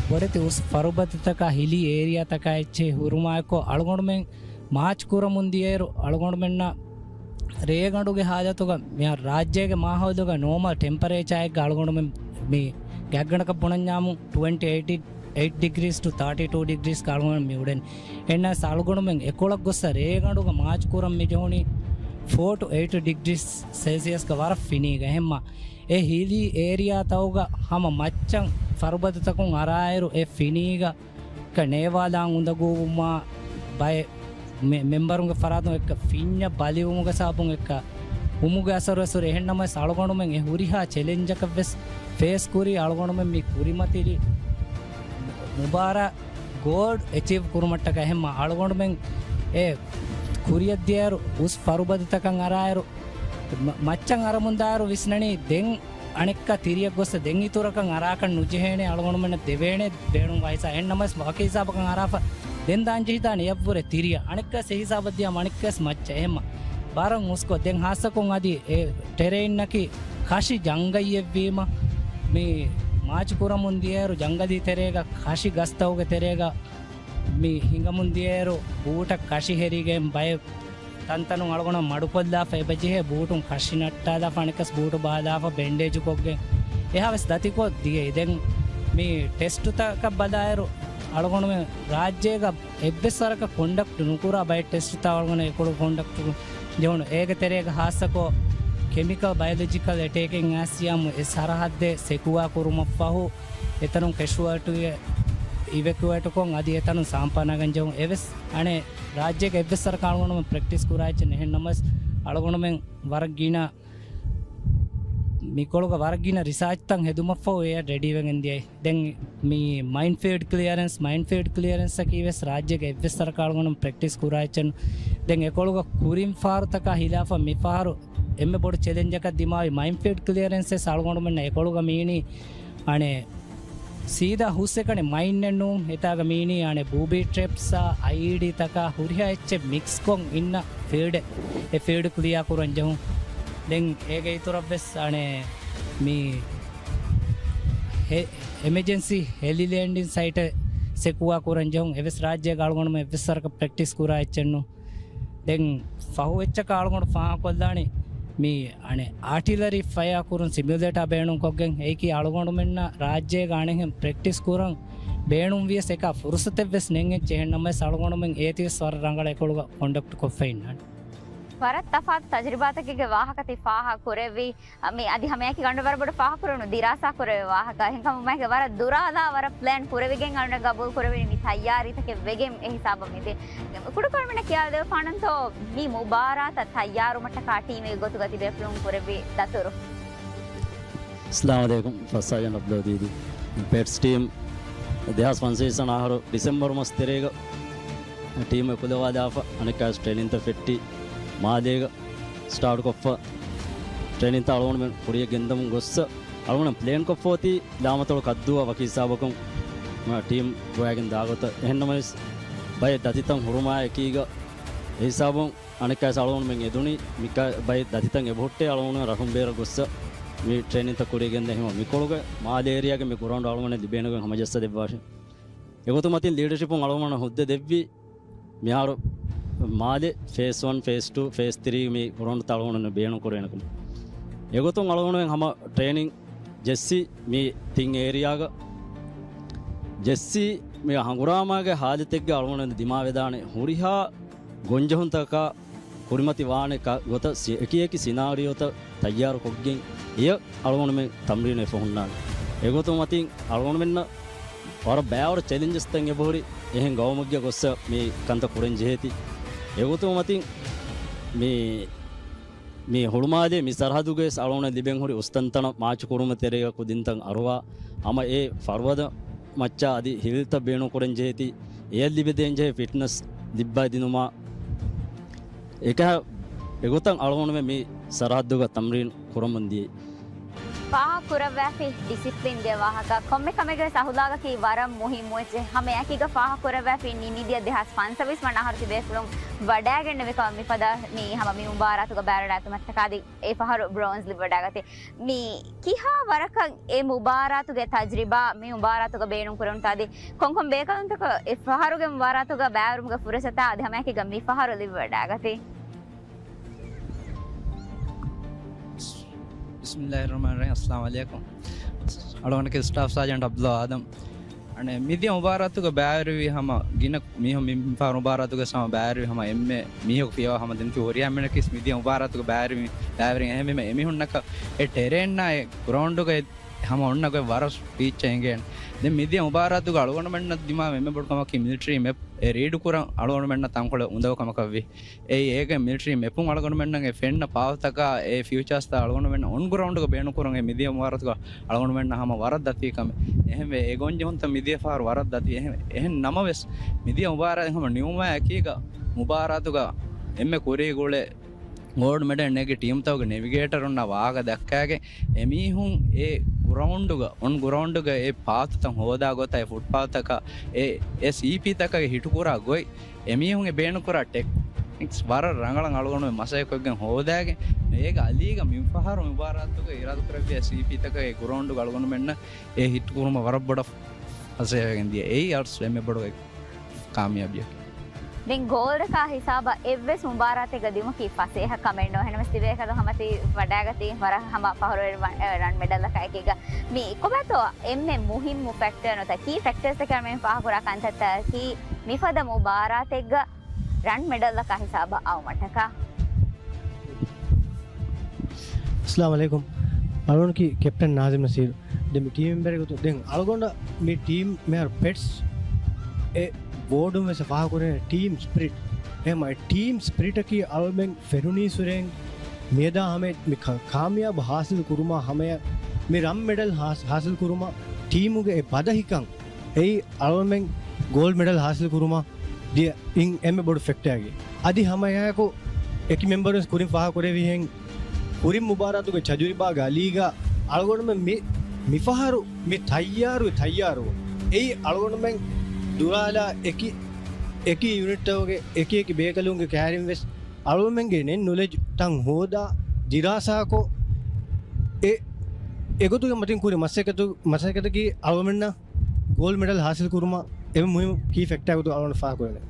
ބޮޑެތި އުސް ފަރުބަދަތަކާ ހިލީ އޭރިއާތަކާ އެއްޗެހި ހުރުމާއެކު އަޅުގަނޑުމެން މާޗް ކުރަމުން ދިޔައިރު އަޅުގަނޑުމެންނަށް ރޭގަނޑުގެ ހާލަތުގަ މިހާރު ރާއްޖޭގެ މާހައުލުގަ ނޯމަލް ޓެމްޕަރޭޗާއެއްގަ އަޅުގަނޑުމެން މި ގާތްގަނޑަކަށް ބުނަންޏާމު ޓްވެންޓީ އެއިޓް، އެއިޓް ޑިގްރީސް ޓު ތާޓީ ޓޫ ޑިގްރީސްގަ އަޅުގަނޑުމެން މި އުޅެނީ. އެހެންނަމަވެސް އަޅުގަނޑުމެން އެކޮޅަށް ގޮއްސަ ރޭގަނޑުގަ މާޗް ކުރަން މި ޖެހުނީ ފޯ ޓު އެއިޓް ޑިގްރީސް ސެލްސިއަސްގަ ވަރަށް ފިނީގަ. އެހެންމަ އެ ހިލީ އޭރިއާތަކުގަ ހަމަ މައްޗަށް ފަރުބަދަތަކުން އަރާއިރު އެ ފިނީގަ އެއްކަ ނޭވާލާން އުނދަގޫވުމާ ބައެއް މެ-، މެމްބަރުންގެ ފަރާތުން އެއްކަ ފިންޏަށް ބަލިވުމުގެ ސަބަބުން އެއްކަ ވުމުގެ އަސަރު އެސުރެ. އެހެން ނަމަވެސް އަޅުގަނޑުމެން އެ ހުރިހާ ޗެލެންޖަކަށް ވެސް ފޭސް ކުރި އަޅުގަނޑުމެން މި ކުރިމަތިލި މުބާރާ ގޯލް އެޗީވް ކުރުމަށްޓަކައި. އެހެންމަ އަޅުގަނޑުމެން އެ ކުރިއަށް ދިޔައިރު އުސް ފަރުބަދަތަކަށް އަރާއިރު މަ-، މައްޗަށް އަރަމުންދާއިރު ވިސްނަނީ ދެން އަނެއްކާ ތިރިއަށް ގޮއްސަ ދެން އިތުރަކަށް އަރާކަށް ނުޖެހޭނެ، އަޅުގަނޑުމެންނަށް ދެވޭނެ ބޭނުންވާ ހިސާ. އެހެން ނަމަވެސް ވަކި ހިސާބަކަށް އަރާފަ ދެން ދާން ޖެހިދާނެ އެއަށްވުރެ ތިރިއަށް. އަނެއްކާސް އެ ހިސާބަށް ދިޔާ އަނެއްކާސް މައްޗަށް. އެހެންމަ ވަރަށް އުސްކޮށް ދެން ހާއްސަކޮށް އަދި އެ ޓެރެއިންއަކީ ކަށި ޖަންގައްޔެއްވީމަ މި މާޗު ކުރަމުން ދިޔައިރު ޖަންގަލީ ތެރޭގަ ކަށި ގަސްތަކުގެ ތެރޭގަ މި ހިނގަމުން ދިޔައިރު ބޫޓަށް ކަށި ހެރިގެން ބައެއް ތަންތަނުން އަޅުގަނޑު މަޑުކޮށްލާފަ އެބަޖެހޭ ބޫޓުން ކަށި ނައްޓާލާފަ އަނެއްކަސް ބޫޓު ބާލާފަ ބެންޑޭޖުކޮށްގެން އެހާވެސް ދަތިކޮށް ދިޔައީ. ދެން މި ޓެސްޓުތަކަށް ބަލާއިރު އަޅުގަނޑުމެން ރާއްޖޭގަ އެއްވެސް ވަރަކަށް ކޮންޑަކްޓް ނުކުރާ ބައެއް ޓެސްޓުތައް އަޅުގަނޑު އެކޮޅު ކޮންޑަކްޓް ޖެހުނު. އޭގެ ތެރޭގަ ހާއްސަކޮށް ކެމިކަލް ބަޔޮލޮޖިކަލް އެޓޭކެއް އައިސް ޔާމު އެ ސަރަހައްދެއް ސެކުވާ ކުރުމަށްފަހު އެތަނުން ކެޝުއަލްޓީއެއް އިވެކުއޭޓުކޮށް އަދި އެތަނުން ސާންޕާ ނަގަން ޖެހުން. އެވެސް އަނެއް ރާއްޖޭގެ އެއްވެސް ވަރަކަށް އަޅުގަނޑުމެން ޕްރެކްޓިސް ކުރާ އެއްޗެއް ނެހެން ނަމަވެސް އަޅުގަނޑުމެން ވަރަށް ގިނަ މިކޮޅުގަ ވަރަށް ގިނަ ރިސާޗްތައް ހެދުމަށްފަހު އެއަށް ރެޑީވެގެން ދިޔައީ. ދެން މި މައިން ފީލްޑް ކްލިއަރެންސް، މައިން ފީލްޑް ކްލިއަރެންސްއަކީ ވެސް ރާއްޖޭގެ އެއްވެސް ވަރަކަށް އަޅުގަނޑު ޕްރެކްޓިސް ކުރާ އެއްޗެއް. ދެން އެކޮޅުގަ ކުރިން ފަހަރުތަކާ ހިލާފަށް މިފަހަރު އެންމެ ބޮޑު ޗެލެންޖަކަށް ދިމާވި މައިން ފީލްޑް ކްލިއަރެންސް ވެސް އަޅުގަނޑުމެންނަށް އެކޮޅުގަ މީނީ އަނެއް ސީދާ ހުސްއެކަނި މައިންއެއް ނޫން، އެތާގަ މީނީ އަނެއް ބޫބީ ޓްރެޕްސްއާ އައިއީޑީތަކާ ހުރިހާ އެއްޗެއް މިކްސްކޮށް އިންނަ ފީލްޑެއް. އެ ފީލްޑް ކްލިއާ ކުރަން ޖެހުން. ދެން އޭގެ އިތުރަށްވެސް އަނެއް މި ހެ-، އެމަޖެންސީ ހެލިލޭންޑިން ސައިޓެއް ސެކުވާ ކުރަން ޖެހުން. އެވެސް ރާއްޖޭގަ އަޅުގަނޑުމެން އެއްވެސް ވަރަކަށް ޕްރެކްޓިސް ކުރާ އެއްޗެއްނު. ދެން ފަހު އެއްޗަކަށް އަޅުގަނޑު ފާހަގަކޮށްލާނީ މި އަނެއް އާޓިލަރީ ފަޔާ ކުރުން ސިމިއުލޭޓާ ބޭނުންކޮށްގެން. އެއީކީ އަޅުގަނޑުމެންނަށް ރާއްޖޭގަ އަނެއްހެން ޕްރެކްޓިސް ކުރަން ބޭނުންވިޔަސް އެކާ ފުރުސަތެއްވެސް ނެތް އެއްޗެއް. އެހެންނަމަވެސް އަޅުގަނޑުމެން އޭތިވެސް ވަރަށް ރަނގަޅަށް އެކޮޅުގަ ކޮންޑަކްޓް ކޮށްފަ އިންނާނެ. ވަރަށް ތަފާތު ތަޖުރިބާތަކެއްގެ ވާހަކަ ތި ފާހަގަ ކުރެއްވީ. މި އަދި ހަމައެކީ ގަނޑު ވަރަށް ބޮޑު ފާހަގަކުރެވުނު ދިރާސާ ކުރެވޭ ވާހަކަ. އެހެންކަމުން މައިގެ ވަރަށް ދުރާލާ ވަރަށް ޕްލޭން ކުރެވިގެން އަޅުގަނޑަށް ގަބޫލު ކުރެވެނީ މި ތައްޔާރީތަކެއް ވެގެން އެ ހިސާބަށް މިދޭ. ކުޑަކުރަމެންނަށް ކިޔާދެވިފާނަންތޯ މި މުބާރާތަށް ތައްޔާރުމަށްޓަކާ ޓީމެއްގެ ގޮތުގަ ތިބޭފުޅުން ކުރެއްވި ދަތުރު؟ އައްސަލާމު ޢަލައިކުމް. ފަސް ސާޖަން އަބްދުލް ދީދީ. ޕެޓްސް ޓީމް ދެހާސް ފަންސަވީސް ވަނަ އަހަރު ޑިސެމްބަރު މަސް ތެރޭގަ ޓީމް އެކުލަވާލާފަ، އަނެއްކާވެސް ޓްރޭނިންތައް ފެއްޓި މާލޭގަ ސްޓާޓް ކޮށްފަ، ޓްރޭނިންތައް އަޅުގަނޑުމެން ކުރިޔަށް ގެންދަމުން ގޮއްސަ، އަޅުގަނޑު ޕްލޭން ކޮށްފަ އޮތީ ލާމަތޮޅު ކައްދޫއާ ވަކި ހިސާބަކުން ޓީމް ގޮވައިގެން ދާގޮތަށް. އެހެންނަމަވެސް ބައެއް ދަތިތައް ހުރުމާ އެކީގަ އެ ހިސާބުން އަނެއްކާވެސް އަޅުގަނޑުމެން އެދުނީ މިކަ-، ބައެއް ދަތިތައް އެބަހުއްޓޭ އަޅުގަނޑުމެން ރަށުން ބޭރަށް ގޮއްސަ މި ޓްރޭނިންތައް ކުރިޔަށް ގެންދަން. ހަމަ މިކޮޅުގަ މާލެ އޭރިއާގެ މި ގްރައުންޑް އަޅުގަނޑަށް ލިބޭނެގޮތް ހަމަޖައްސަ ދެއްވާށޭ. އެގޮތުން މަތިން ލީޑަޝިޕުން އަޅުގަނޑަށް ހުއްދަ ދެއްވި މިހާރު މާލެ ފޭސް ވަން، ފޭސް ޓޫ، ފޭސް ތްރީ މި ގްރައުންޑްތައް އަޅުގަނޑު ބޭނުން ކުރޭނެ ކަމަށް. އެގޮތުން އަޅުގަނޑުމެން ހަމަ ޓްރޭނިން ޖެއްސި މި ތިން އޭރިއާގަ ޖެއްސި މި ހަނގުރާމާގެ ހާލަތެއްގަ އަޅުގަނޑު ދިމާވެދާނެ ހުރިހާ ގޮންޖެހުންތަކާ ކުރިމަތި ވާނެ ކަ-، ގޮތަށް ސި-، އެކި އެކި ސިނާރިއޯތައް ތައްޔާރު ކޮށްގެން އެޔަށް އަޅުގަނޑުމެން ތަމްރީނު އެފަ ހުންނާނެ. އެގޮތުން މަތިން އަޅުގަނޑުމެންނަށް ވަރަށް ބައިވަރު ޗެލެންޖަސްތައް އެބަހުރި އެހެން ގައުމެއްގެ ގޮއްސަ މި ކަންތައް ކުރަން ޖެހޭތީ. އެގޮތުން މަތިން މި، މި ހުޅުމާލޭ މި ސަރަހައްދުގައި އަޅުގަނޑަށް ލިބެން ހުރި އުސްތަންތަނަށް މާޗު ކުރުމަށް ތެރޭގަ ކުދިންތައް އަރުވާ ހަމަ އެ ފަރުވަދަ މައްޗާ އަދި ހިލްތައް ބޭނުން ކުރަން ޖެހޭތީ، އެޔަށް ލިބިދޭން ޖެހޭ ފިޓްނަސް ލިއްބައިދިނުމާ އެކަހަ އެގޮތަށް އަޅުގަނޑުމެން މި ސަރަހައްދުގަ ތަމްރީން ކުރަމުން ދިޔައީ. ފާހަގަ ކުރައްވާފި ޑިސިޕްލިންގެ ވާހަކަ. ކޮންމެ ކަމެއްގެ ވެސް އަހުލާގަކީ ވަރަށް މުހިއްމު އެއްޗެއް. ހަމަ އެއަކީގަ ފާހަގަ ކުރައްވާފި ނި-، މިދިޔަ ދެހާސް ފަންސަވީސް ވަނަ އަހަރު ތިބޭފުޅުން ވަޑައިގެންނެވި ކަމަށް މިފަދަ މި ހަމަ މި މުބާރާތުގަ ބައިވެރިވަޑައިގަތުމަށްޓަކާ އަދި އެ ފަހަރު ބްރޯންޒް ލިބިވަޑައިގަތީ. މި ކިހާ ވަރަކަށް އެ މުބާރާތުގެ ތަޖްރިބާ މި މުބާރާތުގަ ބޭނުން ކުރެވުނުތާ އަދި ކޮންކޮން ބޭކަލުންތަކަށް އެ ފަހަރުގެ މުބާރާތުގަ ބައިވެރިވުމުގެ ފުރުސަތާ އަދި ހަމައެކީގަ މި ފަހަރު ލިބިވަޑައިގަތީ؟ ބިސްމިއްލާހިއްރަޙްމާނިއްރަޙީމް. އައްސަލާމު ޢަލައިކުމް. އަޅުގަނޑަކީ ސްޓާފް ސާޖަންޓް އަބްދުﷲ އާދަމް. އަނެއް މިދިޔަ މުބާރާތުގަ ބައިވެރިވި ހަމަ ގިނަ މީހުން މި ފަހަރު މުބާރާތުގަ ހަމަ ބައިވެރިވި ހަމަ އެންމެ މީހަކު ފިޔަވާ ހަމަ ދެން ތި ހުރިހާ މީހަކީ މިދިޔަ މުބާރާތުގަ ބައިވެރިވި، ބައިވެރި އެހެންވީމަ އެމީހުންނަކަށް އެ ޓެރޭންއާ އެ ގްރައުންޑުގަ ހަމަ އޮންނަ ގޮތް ވަރަށް ޕީޗްއެއް އެނގޭނެ. ދެން މިދިޔަ މުބާރާތުގަ އަޅުގަނޑުމެންނަށް ދިމާވި އެންމެ ބޮޑު ކަމަކީ މިލިޓަރީ މެޕް އެ ރީޑު ކުރަން އަޅުގަނޑުމެންނަށް ތަންކޮޅެއް އުނދަގޫ ކަމަކަށްވި. އެއީ އޭގެ މިލިޓަރީ މެޕުން އަޅުގަނޑުމެންނަށް އެ ފެންނަ ޕާތުތަކާ އެ ފިއުޗާސްތައް އަޅުގަނޑުމެން އޮން ގްރައުންޑުގަ ބޭނުންކުރަން އެ މިދިޔަ މުބާރާތުގަ އަޅުގަނޑުމެންނަށް ހަމަ ވަރަށް ދަތީ ކަމެއް. އެހެންވެ އެ ގޮންޖެހުންތައް މިދިޔަ ފަހަރު ވަރަށް ދަތީ. އެހެން، އެހެން ނަމަވެސް މިދިޔަ މުބާރާތް ހަމަ ނިމުމާ އެކީގަ މުބާރާތުގަ އެންމެ ކުރީ ގުޅޭ ގޯލްޑް މެޑަލް ނެގި ޓީމްތަކުގެ ނެވިގޭޓަރުންނާ ވާހަކަ ދައްކާގެން އެމީހުން އެ ގްރައުންޑުގަ، އޮން ގްރައުންޑުގަ އެ ޕާތުތައް ހޯދާ ގޮތާ، އެ ފުޓްޕާތަކާ، އެ، އެ ސީޕީތަކަށް ހިޓުކުރާ ގޮތް، އެމީހުން އެ ބޭނުންކުރާ ޓެކްނިކްސް ވަރަށް ރަނގަޅަށް އަޅުގަނޑުމެން މަސައްކަތްކޮށްގެން ހޯދާގެން، އޭގެ އަލީގަ މި ފަހަރު މުބާރާތުގަ އިރާދަކުރެއްވިޔާ ސީޕީތަކަށް އެ ގްރައުންޑުގަ އަޅުގަނޑުމެންނަށް އެ ހިޓްކުރުމަށް ވަރަށް ބޮޑަށް މަސައްކަތްވެގެން ދިޔަ. އެއީ އަޅުގަނޑު އެންމެ ބޮޑު ކާމިޔާބީއެއް. ދެން ގޯލްއަކާ ހިސާބަށް އެއްވެސް މުބާރާތެއްގަ ދިއުމަކީ ފަސޭހަ ކަމެއް ނޫން. އެހެނަސް ތިބޭކަލުން ހަމަ ތި ވަޑައިގަތީ ވަރަށް ހަމަ ފަހުރުވެރި ވަ-، އެ، ރަން މެޑަލްއަކާ އެކީގަ. މި ކޮބާތޯ އެންމެ މުހިއްމު ފެކްޓަރ ނުތަ ކީ ފެކްޓަރސްތަކެއް މި ފާހަގަކުރާ ކަންތައްތަކަކީ މިފަދަ މުބާރާތެއްގަ ރަން މެޑަލްއަކާ ހިސާބަށް އައުމަށްޓަކާ؟ އައްސަލާމު ޢަލައިކުމް. އަޅުގަނޑަކީ ކެޕްޓަން ނާޒިމް ނަސީރު. ދެން މި ޓީމް މެމްބަރެއް ގޮތުން ދެން އަޅުގަނޑަށް މި ޓީމް މިހާރު ޕެޓްސް އެ ބޯޑުން ވެސް ފާހަގަކުރޭ ޓީމް ސްޕިރިޓް. އެހެންމަ އެ ޓީމް ސްޕިރިޓަކީ އަޅުމެން ފެނުނީސުރެން މިއަދާ ހަމަ މި ކަ-، ކާމިޔާބު ހާސިލް ކުރުމާ ހަމަޔަށް މި ރަން މެޑަލް ހާސް-، ހާސިލް ކުރުމަށް ޓީމުގެ އެ ބަދަހިކަން އެއީ އަޅުމެން ގޯލްޑް މެޑަލް ހާސިލް ކުރުމަށް ދިޔަ އިން އެންމެ ބޮޑު ފެކްޓަރގެ. އަދި ހަމައެއާއެކު އެކި މެމްބަރުން ކުރިން ފާހަގަކުރެއްވިހެން ކުރިން މުބާރާތުގެ ތަޖުރިބާގެ އަލީގަ އަޅުގަނޑުމެން މި، މިފަހަރު މި ތައްޔާރު، ތައްޔާރު އެއީ އަޅުގަނޑުމެން ދުރާލާ އެކި، އެކި ޔުނިޓްތަކުގެ އެކި އެކި ބޭކަލުންގެ ކައިރިން ވެސް އަޅުގަނޑުމެންގެ ނެތް ނޮލެޖް ތައް ހޯދާ ދިރާސާކޮށް އެ، އެގޮތުގެ މަތިން ކުރި މަސައްކަތު، މަސައްކަތަކީ އަޅުގަނޑުމެންނަށް ގޯލްޑް މެޑަލް ހާސިލް ކުރުމަށް އެންމެ މުހިންމު ކީ ފެކްޓާ ގޮތުގަ އަޅުގަނޑު ފާހަގަކުރެވޭ.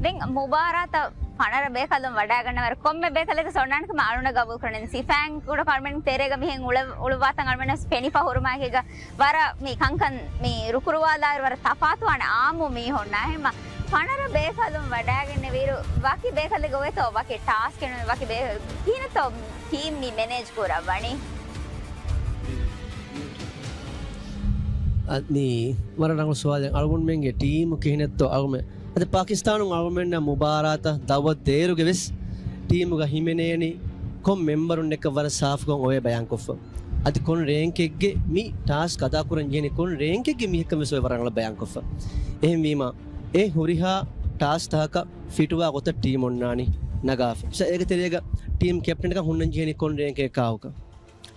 ދެން މުބާރާތަށް ފަނަރަ ބޭކަލުން ވަޑައިގަންނަވަރު ކޮންމެ ބޭކަލެއްގެ ސޮންނާންކަމަށް އަޅުނަ ގަބޫލުކުރަނީ. ސިފައިން ކުޑަކޮށް އަޅުމެން ތެރޭގަ މިހެން އުޅެ-، އުޅުއްވާތަން އަޅުމެން ފެނިފަ ހުރުމާއެކީގަ ވަރަށް މި ކަންކަން މި ރުކުރުވާލާއިރު ވަރަށް ތަފާތުވާނެ އާއްމު މީހުންނާ. އެހެންމަ ފަނަރަ ބޭކަލުން ވަޑައިގެންނެވިއިރު ވަކި ބޭކަލެއްގެ އޮވޭތޯ ވަކި ޓާސްކެއް ނޫން ވަކި ބޭ-، ކިހިނެއްތޯ ޓީމް މި މެނޭޖް ކުރައްވަނީ؟ އަ، މީ ވަރަށް ރަނގަޅު ސުވާލެއް. އަޅުގަނޑުމެންގެ ޓީމު ކިހިނެއްތޯ އަޅުގަނޑުމެން އަދި ޕާކިސްތާނުން އަޅުގަނޑުމެންނަށް މުބާރާތަށް ދައުވަތު ދޭއިރުގަ ވެސް ޓީމުގަ ހިމެނޭނީ ކޮން މެމްބަރުންނެއްކަން ވަރަށް ސާފުކޮށް އޮވޭ ބަޔާންކޮށްފަ. އަދި ކޮން ރޭންކެއްގެ މި ޓާސްކް އަދާކުރަން ޖެހެނީ ކޮން ރޭންކެއްގެ މީހެއްކަން ވެސް އޮވޭ ވަރަށް ރަނގަޅަށް ބަޔާންކޮށްފަ. އެހެންވީމާ އެ ހުރިހާ ޓާސްކްތަކަކަށް ފިޓުވާ ގޮތަށް ޓީމް އޮންނާނީ ނަގާފަ. އޭގެ ތެރޭގަ ޓީމް ކެޕްޓަނަކަށް ހުންނަން ޖެހެނީ ކޮން ރޭންކެއް ކާކުކަން.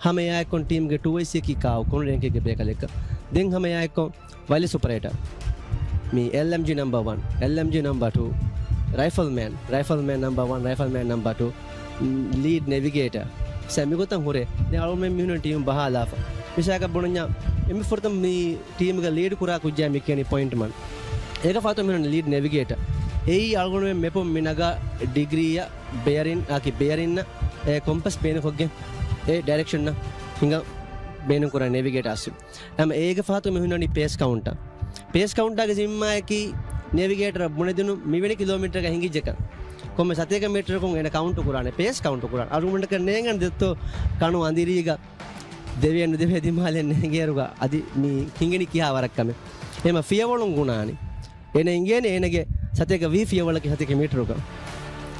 ހަމައެއާއެއްކޮށް ޓީމްގެ ޓޫ އައިސީއަކީ ކާކު ކޮން ރޭންކެއްގެ ބޭކަލެއްކަން. ދެން ހަމައެއާއެއްކޮށް ވައިލެސް އޮޕަރޭޓަ. މި އެލްއެމްޖީ ނަމްބަރ ވަން، އެލްއެމްޖީ ނަމްބަރ ޓޫ، ރައިފަލްމޭން، ރައިފަލްމޭން ނަމްބަރ ވަން، ރައިފަލްމޭން ނަމްބަރ ޓޫ، ލީޑް ނެވިގޭޓަ. ސަ މިގޮތަށް ހުރޭ. ދެން އަޅުގަނޑުމެން މިހުންނަން ޓީމް ބަހާލާފަ. މިސާލަކަށް ބުނަންޏާ، އެންމެ ފުރަތަމަ މި ޓީމްގަ ލީޑް ކުރާ ކުއްޖާ މި ކިޔަނީ ޕޮއިންޓް މަން. އޭގެ ފަހަތު މިހުންނަން ލީޑް ނެވިގޭޓަ. އެއީ އަޅުގަނޑުމެން މެޕުން މި ނަގާ ޑިގްރީއަށް ބެއަރިން އާކި ބެއަރިންނަށް އެ ކޮމްޕަސް ބޭނުންކޮށްގެން އެ ޑައިރެކްޝަންއަށް ހިނގަން ބޭނުންކުރާ ނެވިގޭޓަ އަސްލު. ހަމަ އޭގެ ފަހަތު މި ހުންނަނީ ޕޭސް ކައުންޓަ. ޕޭސް ކައުންޓާގެ ޒިންމާއަކީ ނެވިގޭޓަރަށް ބުނެދިނުން މިވެނި ކިލޯމީޓަރގަ ހިނގިއްޖެކަން. ކޮންމެ ސަތޭކަ މީޓަރަކުން އޭނަ ކައުންޓު ކުރާނެ. ޕޭސް ކައުންޓު ކުރާނެ. އަޅުގަނޑަކަށް ނޭނގަން ދެއްތޯ ކަނު އަނދިރީގަ ދެވޭ ނުދެވޭ ދިމާލެއް ނޭނގޭއިރުގަ އަދި މި ހިނގެނީ ކިހާ ވަރަށް ކަމެއް. އެހެމަ ފިޔަވަޅުން ގުނާނީ. އޭނަ އިނގޭނެ އޭނަގެ ސަތޭކަ ވީ ފިޔަވަޅަކީ ސަތޭކަ މީޓަރުގަ.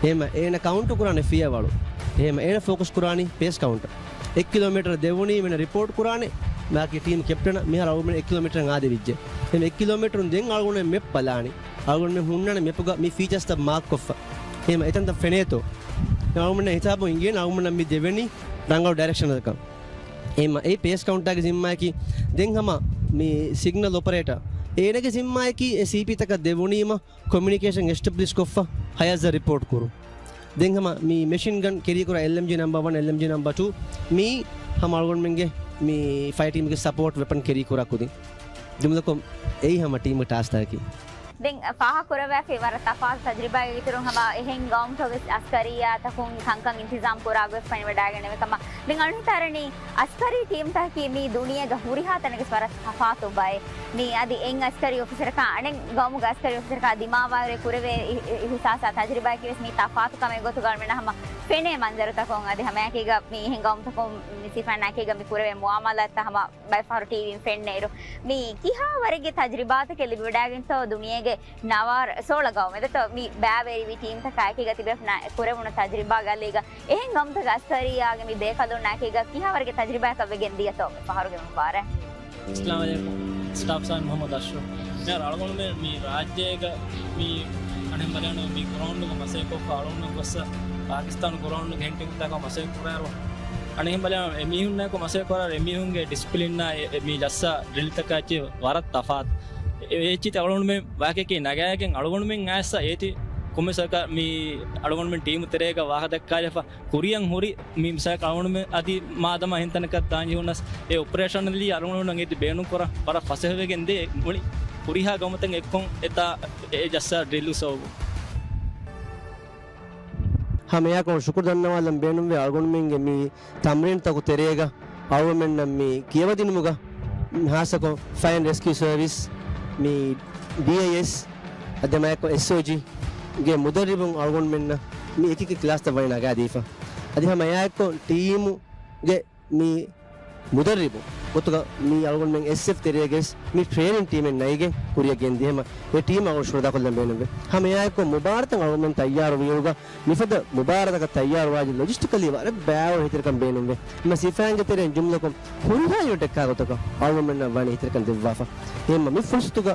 އެހެމަ އޭނަ ކައުންޓު ކުރާނެ ފިޔަވަޅު. އެހެމަ އޭނަ ފޯކަސް ކުރާނީ ޕޭސް ކައުންޓަށް. އެއް ކިލޯމީޓަރ ދެވުނީ މިނަ ރިޕޯޓް ކުރާނެ. މާކި ޓީމް ކެޕްޓަނަށް މިހާރު އަޅުގަނޑު އެއް ކިލޯމީޓަރ އާދެވިއްޖެ. އެހެމަ އެއް ކިލޯމީޓަރުން ދެން އަޅުގަނޑު މެޕް ބަލާނީ. އަޅުގަނޑު މެ ހުންނާނެ މެޕުގަ މި ފީޗާސްތައް މާކް ކޮށްފަ. އެހެމަ އެތަންތަން ފެނޭތޯ. އަޅުގަނޑު ހިސާބު އިނގޭނެ އަޅުގަނޑު މި ދެވެނީ ރަނގަޅު ޑައިރެކްޝަނަކަށް. އެހެމަ އެ ޕޭސް ކައުންޓާގެ ޒިންމާއަކީ ދެން ހަމަ މި ސިގްނަލް އޮޕަރޭޓަ. އޭނަގެ ޒިންމާއަކީ އެ ސީޕީތަކަށް ދެވުނީމަ ކޮމިއުނިކޭޝަން އެސްޓެބްލިޝް ކޮށްފަ ހަޔަސް ރިޕޯޓް ކުރުން. ދެން ހަމަ މި މެޝިން ގަން ކެރީ ކުރާ އެލްއެމްޖީ ނަމްބަރ ވަން، އެލްއެމްޖީ ނަމްބަރ ޓޫ މީ ހަމަ އަޅުގަނޑުމެންގެ މި ފަޔަރ ޓީމްގެ ސަޕޯޓް ވެޕަން ކެރީ ކުރާ ކުދިން. ޖުމްލަކޮށް އެއީ ހަމަ ޓީމްގެ ޓާސްކްތަކަކީ. ދެން ފާހަގަކުރައްވާފައި ވަރަށް ތަފާތު ތަޖުރިބާގެ އިތުރުން ހަމަ އެހެން ގައުމުތަކުގެ އަސްކަރިއްޔާތަކުން ކަންކަން އިންތިޒާމް ކުރާގޮތް ފެނިވަޑައިގެންނެވި ކަމަށް. ދެން އަޅުގަނޑު ހިތަށް އަރަނީ އަސްކަރީ ޓީމްތަކަކީ މީ ދުނިޔޭގަ ހުރިހާ ތަނެއްގެ ވަރަށް ތަފާތު ބައެއް. މީ އަދި އެއް އަސްކަރީ އޮފިސަރަކާ އަނެއް ގައުމުގެ އަސްކަރީ އޮފިސަރަކާ ދިމާވާއިރު ކުރެވޭ އި-، އި-، އިހުސާސާ ތަޖުރިބާއަކީ ވެސް މީ ތަފާތު ކަމެއް ގޮތުގަ އަޅުގަނޑަށް ހަމަ ފެނޭ މަންޒަރުތަކުން. އަދި ހަމައެކީގަ މީ އެހެން ގައުމުތަކުން މި ސިފައިންނާއެކީގަ މި ކުރެވޭ މުއާމަލާތްތައް ހަމަ ބައެއް ފަހަރު ޓީވީން ފެންނައިރު، މި ކިހާ ވަރެއްގެ ތަޖްރިބާތަކެއް ލިބިވަޑައިގެންތޯ ދުނިޔޭގެ ނަވާރަ ސޯޅަ ގައުމެއް ދެތޯ މި ބައިވެރިވި ޓީމްތަކާއެކީގަ ތިބޭފުޅުންނާ ކުރެވުނު ތަޖްރިބާގަ އަލީގަ އެހެން ގައުމުތަކަށް އަސްކަރިއްޔާގެ މި ބޭކަލުންނާއެކީގަ ކިހާ ވަރެއްގެ ތަޖްރިބާއަކަށް ވެގެން ދިޔަތޯ މި ފަހަރުގެ މުބާރާތް؟ އައްސަލާމު ޢަލައިކުމް. ސްޓާފް ސާއިން މުޙައްމަދު އަޝްރަފް. މިހާރު އަޅުގަނޑުމެން މި ރާއްޖޭގަ މި އަނެއް ބަލާނަ މި ގްރައުންޑުގަ މަސައްކަތްކޮށްފަ އަޅުގަނޑުމެން ގޮއްސަ ޕާކިސްތާނު ގްރައުންޑުގެ ހެންޓިންތަކަށް މަސައްކަތް ކުރާއިރު އަނެއް ބަލާ އެމީހުންނާއެކު މަސައްކަތް ކުރާ އެމީހުންގެ ޑިސިޕްލިންއާ އެ، އެ މި ޖައްސާ ޑްރިލްތަކާ އެއްޗެއް ވަރަށް ތަފާތު. އެ، އެ އެއްޗިތި އަޅުގަނޑުމެން ވާހަކައެއް ނަގާގެން އަޅުގަނޑުމެން އައިސް އޭތި ކޮމެސަކަ މި އަޅުގަނޑުމެން ޓީމު ތެރޭގަ ވާހަކަ ދައްކާލަފަ ކުރިއަށް ހުރި މި މިސާލަކަށް އަޅުގަނޑުމެން އަދި މާދަމާ އެހެން ތަނަކަށް ދާން ޖެހުނަސް އެ އޮޕަރޭޝަނަލީ އަޅުގަނޑުމެން އޭތި ބޭނުން ކުރަން ވަރަށް ފަސޭހަވެގެން ދޭ މުޅި ހުރިހާ ގައުމުތައް އެއްކޮށް އެތާ އެ ޖައްސާ ޑްރިލް ސަބަބުން. ހަމައެއާއެކު ޝުކުރު ދަންނަވާލަން ބޭނުންވޭ އަޅުގަނޑުމެންގެ މި ތަމްރީންތަކު ތެރޭގަ އަޅުގަނޑުމެންނަށް މި ކިޔަވަދިނުމުގަ ހާއްސަކޮށް ފަޔަރ އެންޑް ރެސްކިއު ސަރވިސް، މި ޑީއައިއެސް، އަދި ހަމައެއާއެކު އެސްއޯޖީގެ މުދައްރިބުން އަޅުގަނޑުމެންނަށް މި އެކިއެކި ކްލާސްތައް ވަނީ ނަގާދީފަ. އަދި ހަމައެއާއެކު ޓީމުގެ މި މުދައްރިބު ގޮތުގަ މީ އަޅުގަނޑުމެން އެސްއެފް ތެރޭގައި ވެސް މި ޓްރޭނިން ޓީމެއް ނައިގެން ކުރިއަށް ގެންދިޔަމަ އެ ޓީމް އަޅުގަނޑު ޝުކުރު އަދާކޮށްލަން ބޭނުންވޭ. ހަމައެއާއެކު މުބާރާތަށް އަޅުގަނޑުމެން ތައްޔާރު ވިއިރުގަ މިފަދަ މުބާރާތަކަށް ތައްޔާރުވާ ލޮޖިސްޓިކަލީ ވަރަށް ބައިވަރު ހިތިރިކަން ބޭނުންވޭ. މި ސިފައިންގެ ތެރެއިން ޖުމްލަކޮށް ހުރިހާ ޔުނިޓެއް ކާގޮތަކަށް އަޅުގަނޑުމެންނަށް ވަނީ ހިތިރިކަން ދެއްވާފަ. އެހެންމަ މި ފުރުސަތުގަ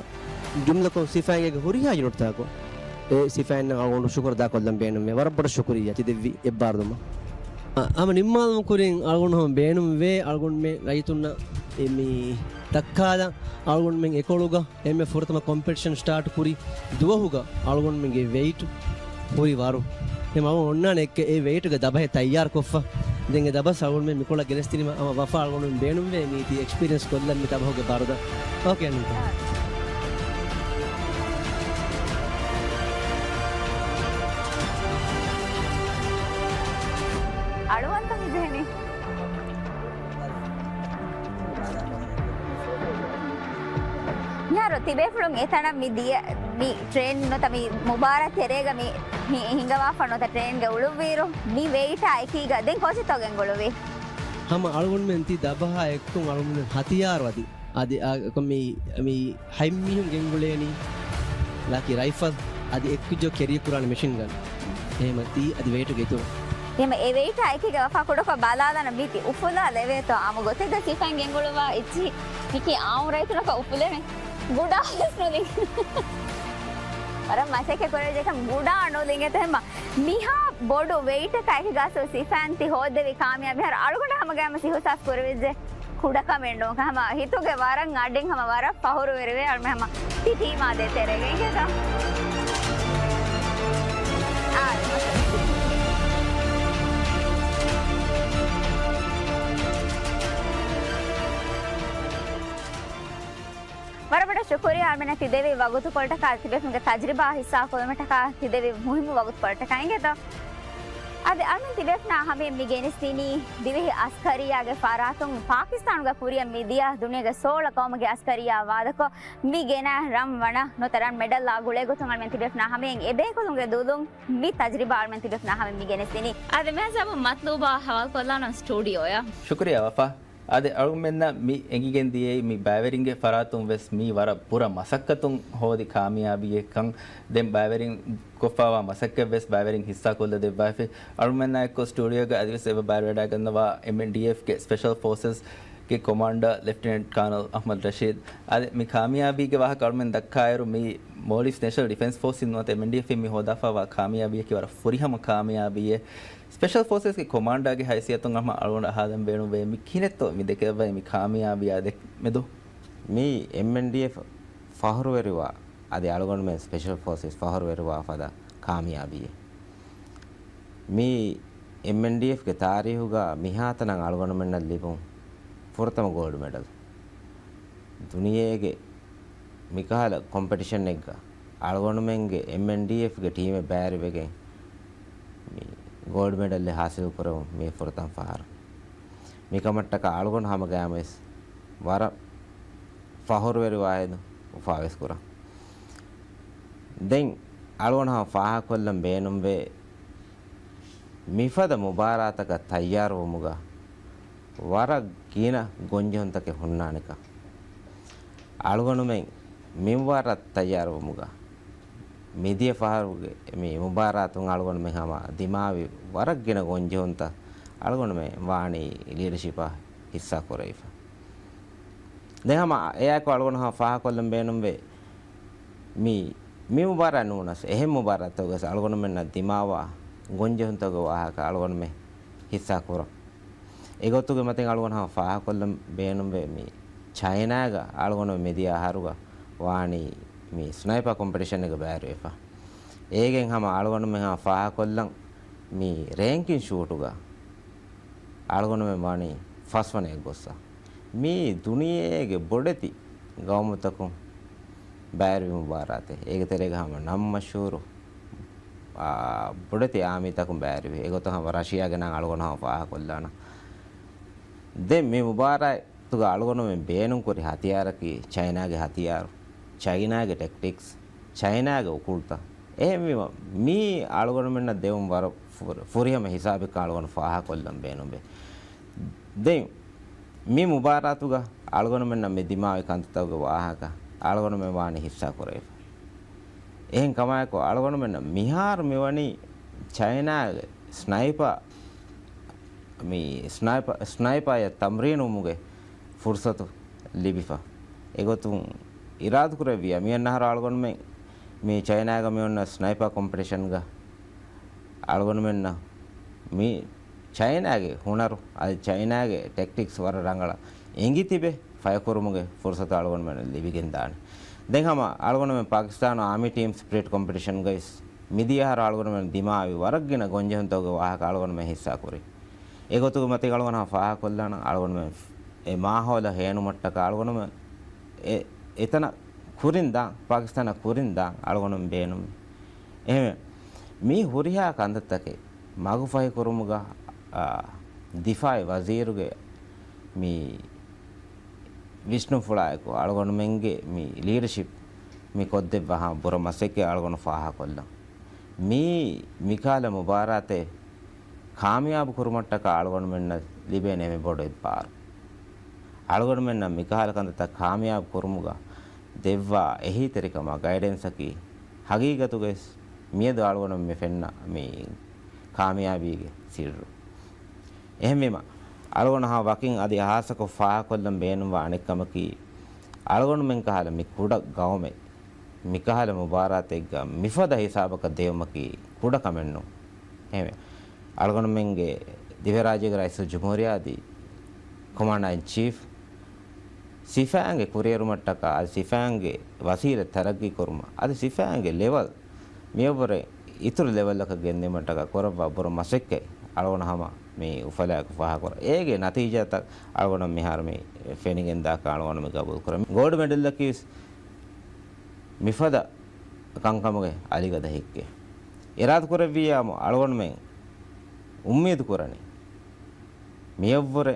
ޖުމްލަކޮށް ސިފައިންގެ ހުރިހާ ޔުނިޓްތަކަކު އެ ސިފައިންނަށް އަޅުގަނޑު ޝުކުރު އަދާކޮށްލަން ބޭނުންވޭ. ވަރަށް ބޮޑަށް ޝުކުރިއްޔާ ތި ދެއްވި އެއްބާރުލުމަށް. އަ، ހަމަ ނިންމާލުމުގެ ކުރިން އަޅުގަނޑު ހަމަ ބޭނުންވޭ އަޅުގަނޑުމެން ރައްޔިތުންނަށް އެ މި ދައްކާލަން އަޅުގަނޑުމެން އެކޮޅުގަ އެންމެ ފުރަތަމަ ކޮމްޕެޓިޝަން ސްޓާޓް ކުރި ދުވަހުގަ އަޅުގަނޑުމެންގެ ވެއިޓް ހުރި ވަރު. އެ އަޅުގަނޑު އޮންނާނެ އެއްކަ އެ ވެއިޓްގެ ދަބަހެއް ތައްޔާރުކޮށްފަ. ދެން އެ ދަބަސް އަޅުގަނޑުމެން މިކޮޅަށް ގެނެސްދިނީމަ ހަމަ ވަފާ އަޅުގަނޑުމެން ބޭނުންވޭ މީތި އެކްސްޕީރިއެންސް ކޮށްލަން މި ދަބަހުގެ ބަރުދަ. އޯކޭ އަންނަ. އަޅުވަންތަ މި ޖެހެނީ؟ މިހާރު ތިބޭފުޅުން އެތަނަށް މި ދިޔަ، މި ޓްރޭން ނުތަ މި މުބާރާތް ތެރޭގަ މި، މި ހިނގަވާފަ ނުތަ ޓްރޭންގެ އުޅުއްވިއިރު، މި ވެއިޓާ އެކީގަ ދެން ކޯޗެއްތޯ ގެންގުޅުވީ؟ ހަމަ އަޅުގަނޑުމެން ތި ދަބަހާ އެއްކޮށް އަޅުގަނޑުމެން ހަތިޔާރު އަދި، އަދި، އާ، މި، މި ހަތް މީހުން ގެންގުޅޭނީ ލާކީ ރައިފަލް އަދި އެއްކުއްޖޯ ކެރީ ކުރާނެ މެޝިން ގަން. އެހެމަ ތީ އަދި ވެއިޓުގެ އިތުރު. އެހެމަ އެ ވެއިޓާ އެކީގަ ވަފާ ކުޑަކޮށް ބަލާލާނަ މީތި އުފުލާލެވޭތޯ އާމު ގޮތެއްގަ ސިފައިން ގެންގުޅުއްވާ އެއްޗިހި މިކީ އާއު ރައްތުނަކަށް އުފުލޭނެ. ގުޑާ ވެސް ނުލި. ވަރަށް މަސައްކަތް ކުރެވިއްޖެ އެކަމް ގުޑާ ނުލިނގޭތޯ ހެމަ. މިހާ ބޮޑު ވެއިޓަކާ އެކި ގާސް ސިފައިން ތި ހޯއްދެވި ކާމިޔާބީ ހަރު އަޅުގަނޑަށް ހަމަގައިމަސް އިހުސާސް ކުރެވިއްޖެ. ކުޑަކަމެއް ނޫން. ހަމަ ހިތުގެ ވަރަށް އަޑިން ހަމަ ވަރަށް ފަހުރުވެރިވޭ އަޅުމެ ހަމަ ތި ޓީމާ ދޭތެރޭގަ އިނގޭތަ؟ އާ، ވަރަށް ބޮޑަށް ޝުކުރިއްޔާ އަޅުމެންނަށް ތިދެވި ވަގުތުކޮޅަށްޓަކާ ތިބޭފުޅުންގެ ތަޖްރިބާ ހިއްސާކުރުމަށްޓަކާ ތިދެވި މުހިއްމު ވަގުތުކޮޅަށްޓަކާ އިނގޭތަ؟ އަދި އަޅުމެން ތިބޭފުނާ ހަމަޔަށް މި ގެނެސްދިނީ ދިވެހި އަސްކަރިއްޔާގެ ފަރާތުން ޕާކިސްތާނުގަ ކުރިއަށް މިދިޔަ ދުނިޔޭގެ ސޯޅަ ޤައުމުގެ އަސްކަރިއްޔާ ވާދަކޮށް، މި ގެނައި ރަން ވަނަ ނުތަ ރަން މެޑަލްއާ ގުޅޭގޮތުން އަޅުމެން ތިބޭފުނާ ހަމަޔަށް އެބޭކަލުންގެ ދުލުން މި ތަޖްރިބާ އަޅުމެން ތިބޭފުނާ ހަމަޔަށް މި ގެނެސްދިނީ. އަދި މިހާ ސަބަބުން މަތްލޫބާ ހަވާލުކޮށްލާނަން ސްޓޫޑިއޯއަށް. ޝުކުރިއްޔާ ވަފާ. އާދެ، އަޅުގަނޑުމެންނަށް މި އެނގިގެން ދިޔައީ މި ބައިވެރިންގެ ފަރާތުން ވެސް މީ ވަރަށް ބުރަ މަސައްކަތުން ހޯދި ކާމިޔާބީއެއްކަން. ދެން ބައިވެރިން ކޮށްފައިވާ މަސައްކަތް ވެސް ބައިވެރިން ހިއްސާ ކޮށްލަދެއްވައިފި. އަޅުމެންނާ އެއްކޮށް ސްޓޫޑިއޯގަ އަދިވެސް އެބަ ބައިވެރިވެޑައިގަންނަވާ އެމްއެންޑީއެފްގެ ސްޕެޝަލް ފޯސަސްގެ ކޮމާންޑަރ ލެފްޓިނެންޓް ކާނަލް އަޙްމަދު ރަޝީދު. އާދެ، މި ކާމިޔާބީގެ ވާހަކަ އަޅުމެން ދައްކާއިރު، މީ މޯލްޑިވްސް ނޭޝަނަލް ޑިފެންސް ފޯސްއިން ނުވަތަ އެމްއެންޑީއެފްއިން މި ހޯދާފައިވާ ކާމިޔާބީއަކީ ވަރަށް ފުރިހަމަ ކާމިޔާބީއެއް. ސްޕެޝަލް ފޯސަސްގެ ކޮމާންޑާގެ ހައިސިއްޔަތުން ހަމަ އަޅުގަނޑަށް އަހާލަން ބޭނުންވޭ، މި ކިހިނެއްތޯ މި ދެކެވައި މި ކާމިޔާބީއާ ދެ-، މެދު؟ މީ އެމްއެންޑީއެފް ފަހުރުވެރިވާ، އަދި އަޅުގަނޑުމެން ސްޕެޝަލް ފޯސަސް ފަހުރުވެރިވާ ފަދަ ކާމިޔާބީއެއް. މީ އެމްއެންޑީއެފްގެ ތާރީހުގަ މިހާތަނަށް އަޅުގަނޑުމެންނަށް ލިބުން ފުރަތަމަ ގޯލްޑް މެޑަލް. ދުނިޔޭގެ މިކަހަލަ ކޮމްޕެޓިޝަނެއްގަ އަޅުގަނޑުމެންގެ އެމްއެންޑީއެފްގެ ޓީމެއް ބައިވެރިވެގެން މި ގޯލްޑް މެޑަލްއެއް ހާސިލް ކުރެވުން މީ ފުރަތަމަ ފަހަރު. މިކަމަށްޓަކާ އަޅުގަނޑު ހަމަގައިމުވެސް ވަރަށް ފަހުރުވެރިވާހެދު އުފާވެސް ކުރަން. ދެން އަޅުގަނޑު ހަމަ ފާހަގަކޮށްލަން ބޭނުންވޭ، މިފަދަ މުބާރާތަކަށް ތައްޔާރުވުމުގަ ވަރަށް ގިނަ ގޮންޖެހުންތަކެއް ހުންނާނެކަން. އަޅުގަނޑުމެން މި މުބާރާތަށް ތައްޔާރުވުމުގަ މިދިޔަ ފަހަރުގެ މި މުބާރާތުން އަޅުގަނޑުމެން ހަމަ ދިމާވި ވަރަށް ގިނަ ގޮންޖެހުންތައް އަޅުގަނޑުމެން ވާނީ ލީޑަޝިޕާ ހިއްސާ ކުރެވިފަ. ދެން ހަމަ އެއާއެކު އަޅުގަނޑު ހަމަ ފާހަގަކޮށްލަން ބޭނުންވޭ، މި، މި މުބާރާތް ނޫނަސް، އެހެން މުބާރާތްތަކުގަސް އަޅުގަނޑުމެންނަށް ދިމާވާ ގޮންޖެހުންތަކުގެ ވާހަކަ އަޅުގަނޑުމެން ހިއްސާ ކުރަން. އެގޮތުގެ މަތިން އަޅުގަނޑު ހަމަ ފާހަގަކޮށްލަން ބޭނުންވޭ، މި ޗައިނާގަ އަޅުގަނޑު މިދިޔަ އަހަރުގަ ވާނީ މި ސްނައިޕާ ކޮމްޕިޓިޝަނެއްގަ ބައިވެރިވެފަ. އޭގެން ހަމަ އަޅުގަނޑުމެން ހަމަ ފާހަގަކޮށްލަން މި ރޭންކިން ޝޫޓުގަ އަޅުގަނޑުމެން ވަނީ ފަސްވަނަ އެއްގޮއްސަށް. މީ ދުނިޔޭގެ ބޮޑެތި ގައުމުތަކުން ބައިވެރިވި މުބާރާތެއް. އޭގެ ތެރޭގަ ހަމަ ނަން މަޝްހޫރު، އާ، ބޮޑެތި އާމީތަކުން ބައިވެރިވި. އެގޮތަށް ހަމަ ރަޝިޔާގެ ނަން އަޅުގަނޑު ހަމަ ފާހަގަކޮށްލާނަން. ދެން މި މުބާރާތުގަ އަޅުގަނޑުމެން ބޭނުންކުރި ހަތިޔާރަކީ ޗައިނާގެ ހަތިޔާރު، ޗައިނާގެ ޓެކްޓިކްސް، ޗައިނާގެ އުކުޅުތައް. އެހެންވީމަ، މީ އަޅުގަނޑުމެންނަށް ދެވުން ވަރަށް ފުރި-، ފުރިހަމަ ހިސާބެއްކަން އަޅުގަނޑު ފާހަގަކޮށްލަން ބޭނުންވޭ. ދެން މި މުބާރާތުގަ އަޅުގަނޑުމެންނަށް މި ދިމާވި ކަންތައްތަކުގެ ވާހަކަ އަޅުގަނޑުމެން ވާނީ ހިއްސާ ކުރެވިފަ. އެހެން ކަމާއެކު އަޅުގަނޑުމެންނަށް މިހާރު މިވަނީ ޗައިނާގެ ސްނައިޕާ، މި ސްނައިޕާ، ސްނައިޕާއަށް ތަމްރީނުވުމުގެ ފުރުސަތު ލިބިފަ. އެގޮތުން އިރާދަކުރެއްވިޔާ، މިއަންނަ އަހަރު އަޅުގަނޑުމެން މި ޗައިނާގަ މި އޮންނަ ސްނައިޕާ ކޮމްޕިޓިޝަންގަ އަޅުގަނޑުމެންނަށް މި ޗައިނާގެ ހުނަރު، އަދި ޗައިނާގެ ޓެކްޓިކްސް ވަރަށް ރަނގަޅަށް އެނގި ތިބެ ފަޔަކުރުމުގެ ފުރުސަތު އަޅުގަނޑުމެންނަށް ލިބިގެންދާނެ. ދެން ހަމަ އަޅުގަނޑުމެން ޕާކިސްތާނު އާމީ ޓީމް ސްޕިރިޓް ކޮމްޕިޓިޝަންގައިސް މިދިޔަ އަހަރު އަޅުގަނޑުމެން ދިމާވި ވަރަށް ގިނަ ގޮންޖެހުންތަކުގެ ވާހަކަ އަޅުގަނޑުމެން ހިއްސާކުރި. އެގޮތުގެ މަތިން އަޅުގަނޑު ހަމަ ފާހަގަކޮށްލާނަން، އަޅުގަނޑުމެން އެ މާހައުލަށް ހޭނުމަށްޓަކާ އަޅުގަނޑުމެން އެ، އެތަނަށް ކުރިން ދާން، ޕާކިސްތާނަށް ކުރިން ދާން އަޅުގަނޑުމެން ބޭނުންވި. އެހެންވެ، މި ހުރިހާ ކަންތައްތަކެއް މަގުފަހިކުރުމުގަ އާ، ދިފާއީ ވަޒީރުގެ މި ވިސްނުންފުޅާއެކު އަޅުގަނޑުމެންގެ މި ލީޑަޝިޕް މި ކޮށްދެއްވާ ހަމަ ބުރަ މަސައްކަތް އަޅުގަނޑު ފާހަގަކޮށްލަން. މީ މިކަހަލަ މުބާރާތެއް ކާމިޔާބު ކުރުމަށްޓަކާ އަޅުގަނޑުމެންނަށް ލިބޭނެ އެންމެ ބޮޑު އެއްބާރު. އަޅުގަނޑުމެންނަށް މިކަހަލަ ކަންތައްތައް ކާމިޔާބު ކުރުމުގަ ދެއްވާ އެހީތެރިކަމާ ގައިޑެންސަކީ ހަގީގަތުގައި މިއަދު އަޅުގަނޑު މި ފެންނަ މި ކާމިޔާބީގެ ސިއްރު. އެހެންވީމަ، އަޅުގަނޑު ހަމަ ވަކިން އަދި ހާއްސަކޮށް ފާހަގަކޮށްލަން ބޭނުންވާ އަނެއްކަމަކީ، އަޅުގަނޑުމެން ކަހަލަ މި ކުޑަ ގައުމެއް މިކަހަލަ މުބާރާތެއްގަ މިފަދަ ހިސާބަކަށް ދެވުމަކީ ކުޑަ ކަމެއްނޫން. އެހެންވެ، އަޅުގަނޑުމެންގެ ދިވެހިރާއްޖޭގެ ރައީސުލްޖުމްހޫރިއްޔާ އަދި ކޮމާންޑާ އިން ޗީފް ސިފައިންގެ ކުރިއެރުމަށްޓަކާ އަދި ސިފައިންގެ ވަސީލަތް ތަރައްގީ ކުރުމަށް އަދި ސިފައިންގެ ލެވަލް މިއަށްވުރެ އިތުރު ލެވަލްއަކަށް ގެންދިއުމަށްޓަކާ ކުރައްވާ ބުރަ މަސައްކަތް އަޅުގަނޑު ހަމަ މި އުފަލާއެކު ފާހަގަކުރަން. އޭގެ ނަތީޖާތައް އަޅުގަނޑު މިހާރު މި ފެނިގެންދާކަން އަޅުގަނޑު މި ގަބޫލުކުރަން. ގޯލްޑް މެޑަލްއަކީ ވެސް މިފަދަ ކަންކަމުގެ އަލިގަދަ ހެއްކެއް. އިރާދަކުރެއްވިއްޔާމު އަޅުގަނޑުމެން އުއްމީދު ކުރަނީ މިއަށްވުރެ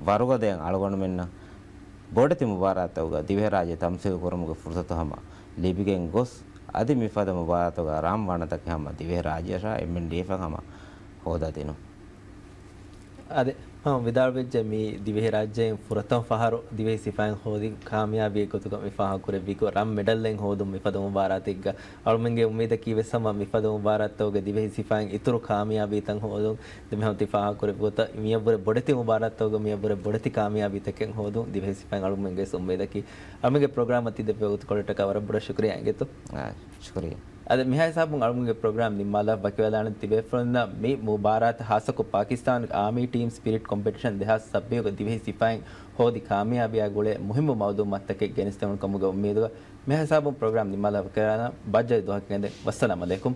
ވަރުގަދައިން އަޅުގަނޑުމެންނަށް ބޮޑެތި މުބާރާތްތަކުގަ ދިވެހިރާއްޖެ ތަމްސީލު ކުރުމުގެ ފުރުސަތު ހަމަ ލިބިގެން ގޮސް، އަދި މިފަދަ މުބާރާތުގަ ރަން ވަނަތަކެއް ހަމަ ދިވެހިރާއްޖެއަށާ އެމްއެންޑީއެފަށް ހަމަ ހޯދާދިނުން. އާދެ، ހަމަ ވިދާޅުވެއްޖެ މި ދިވެހިރާއްޖެއިން ފުރަތަމަ ފަހަރު ދިވެހި ސިފައިން ހޯދި ކާމިޔާބީ ގޮތުގަ މި ފާހަގަކުރެއްވިކޮށް، ރަން މެޑަލްއެއް ހޯދުން މިފަދަ މުބާރާތެއްގަ އަޅުމެންގެ އުއްމީދަކީ ވެސް ހަމަ މިފަދަ މުބާރާތްތަކުގަ ދިވެހި ސިފައިން އިތުރު ކާމިޔާބީތައް ހޯދުން. ދެން މިހާ ތި ފާހަގަކުރެއްވި ގޮތަށް މިއަށްވުރެ ބޮޑެތި މުބާރާތްތަކުގަ މިއަށްވުރެ ބޮޑެތި ކާމިޔާބީތަކެއް ހޯދުން ދިވެހި ސިފައިން އަޅުމެންގެ ވެސް އުއްމީދަކީ. އަޅުމެންގެ ޕްރޮގްރާމަށް ތި ދެއްވި ވަގުތުކޮޅަށްޓަކާ ވަރަށް ބޮޑަށް ޝުކުރިއްޔާ އިނގޭތޯ. އާ، ޝުކުރިއްޔާ. އަދި މިހާ ހިސާބުން އަޅުމެންގެ ޕްރޮގްރާމް ނިންމާލާ ވަކިވެލާނެ ތިބޭފުޅުންނަށް މި މުބާރާތް ހާއްސަކޮށް ޕާކިސްތާނުގެ އާމީ ޓީމް ސްޕިރިޓް ކޮމްޕެޓިޝަން ދެހާސް ސައްބީސްގެ ދިވެހި ސިފައިން ހޯދި ކާމިޔާބީއާ ގުޅޭ މުހިއްމު މައުލޫމާތުތަކެއް ގެނެސްދެވުނު ކަމުގެ އުއްމީދުގަ މިހާ ހިސާބުން ޕްރޮގްރާމް ނިންމާލާ ވަކިވެލާނަން. ބައްޖަވެރި ދުވަހަކަށް އެނދެން. ވައްސަލާމް އަލައިކުމް.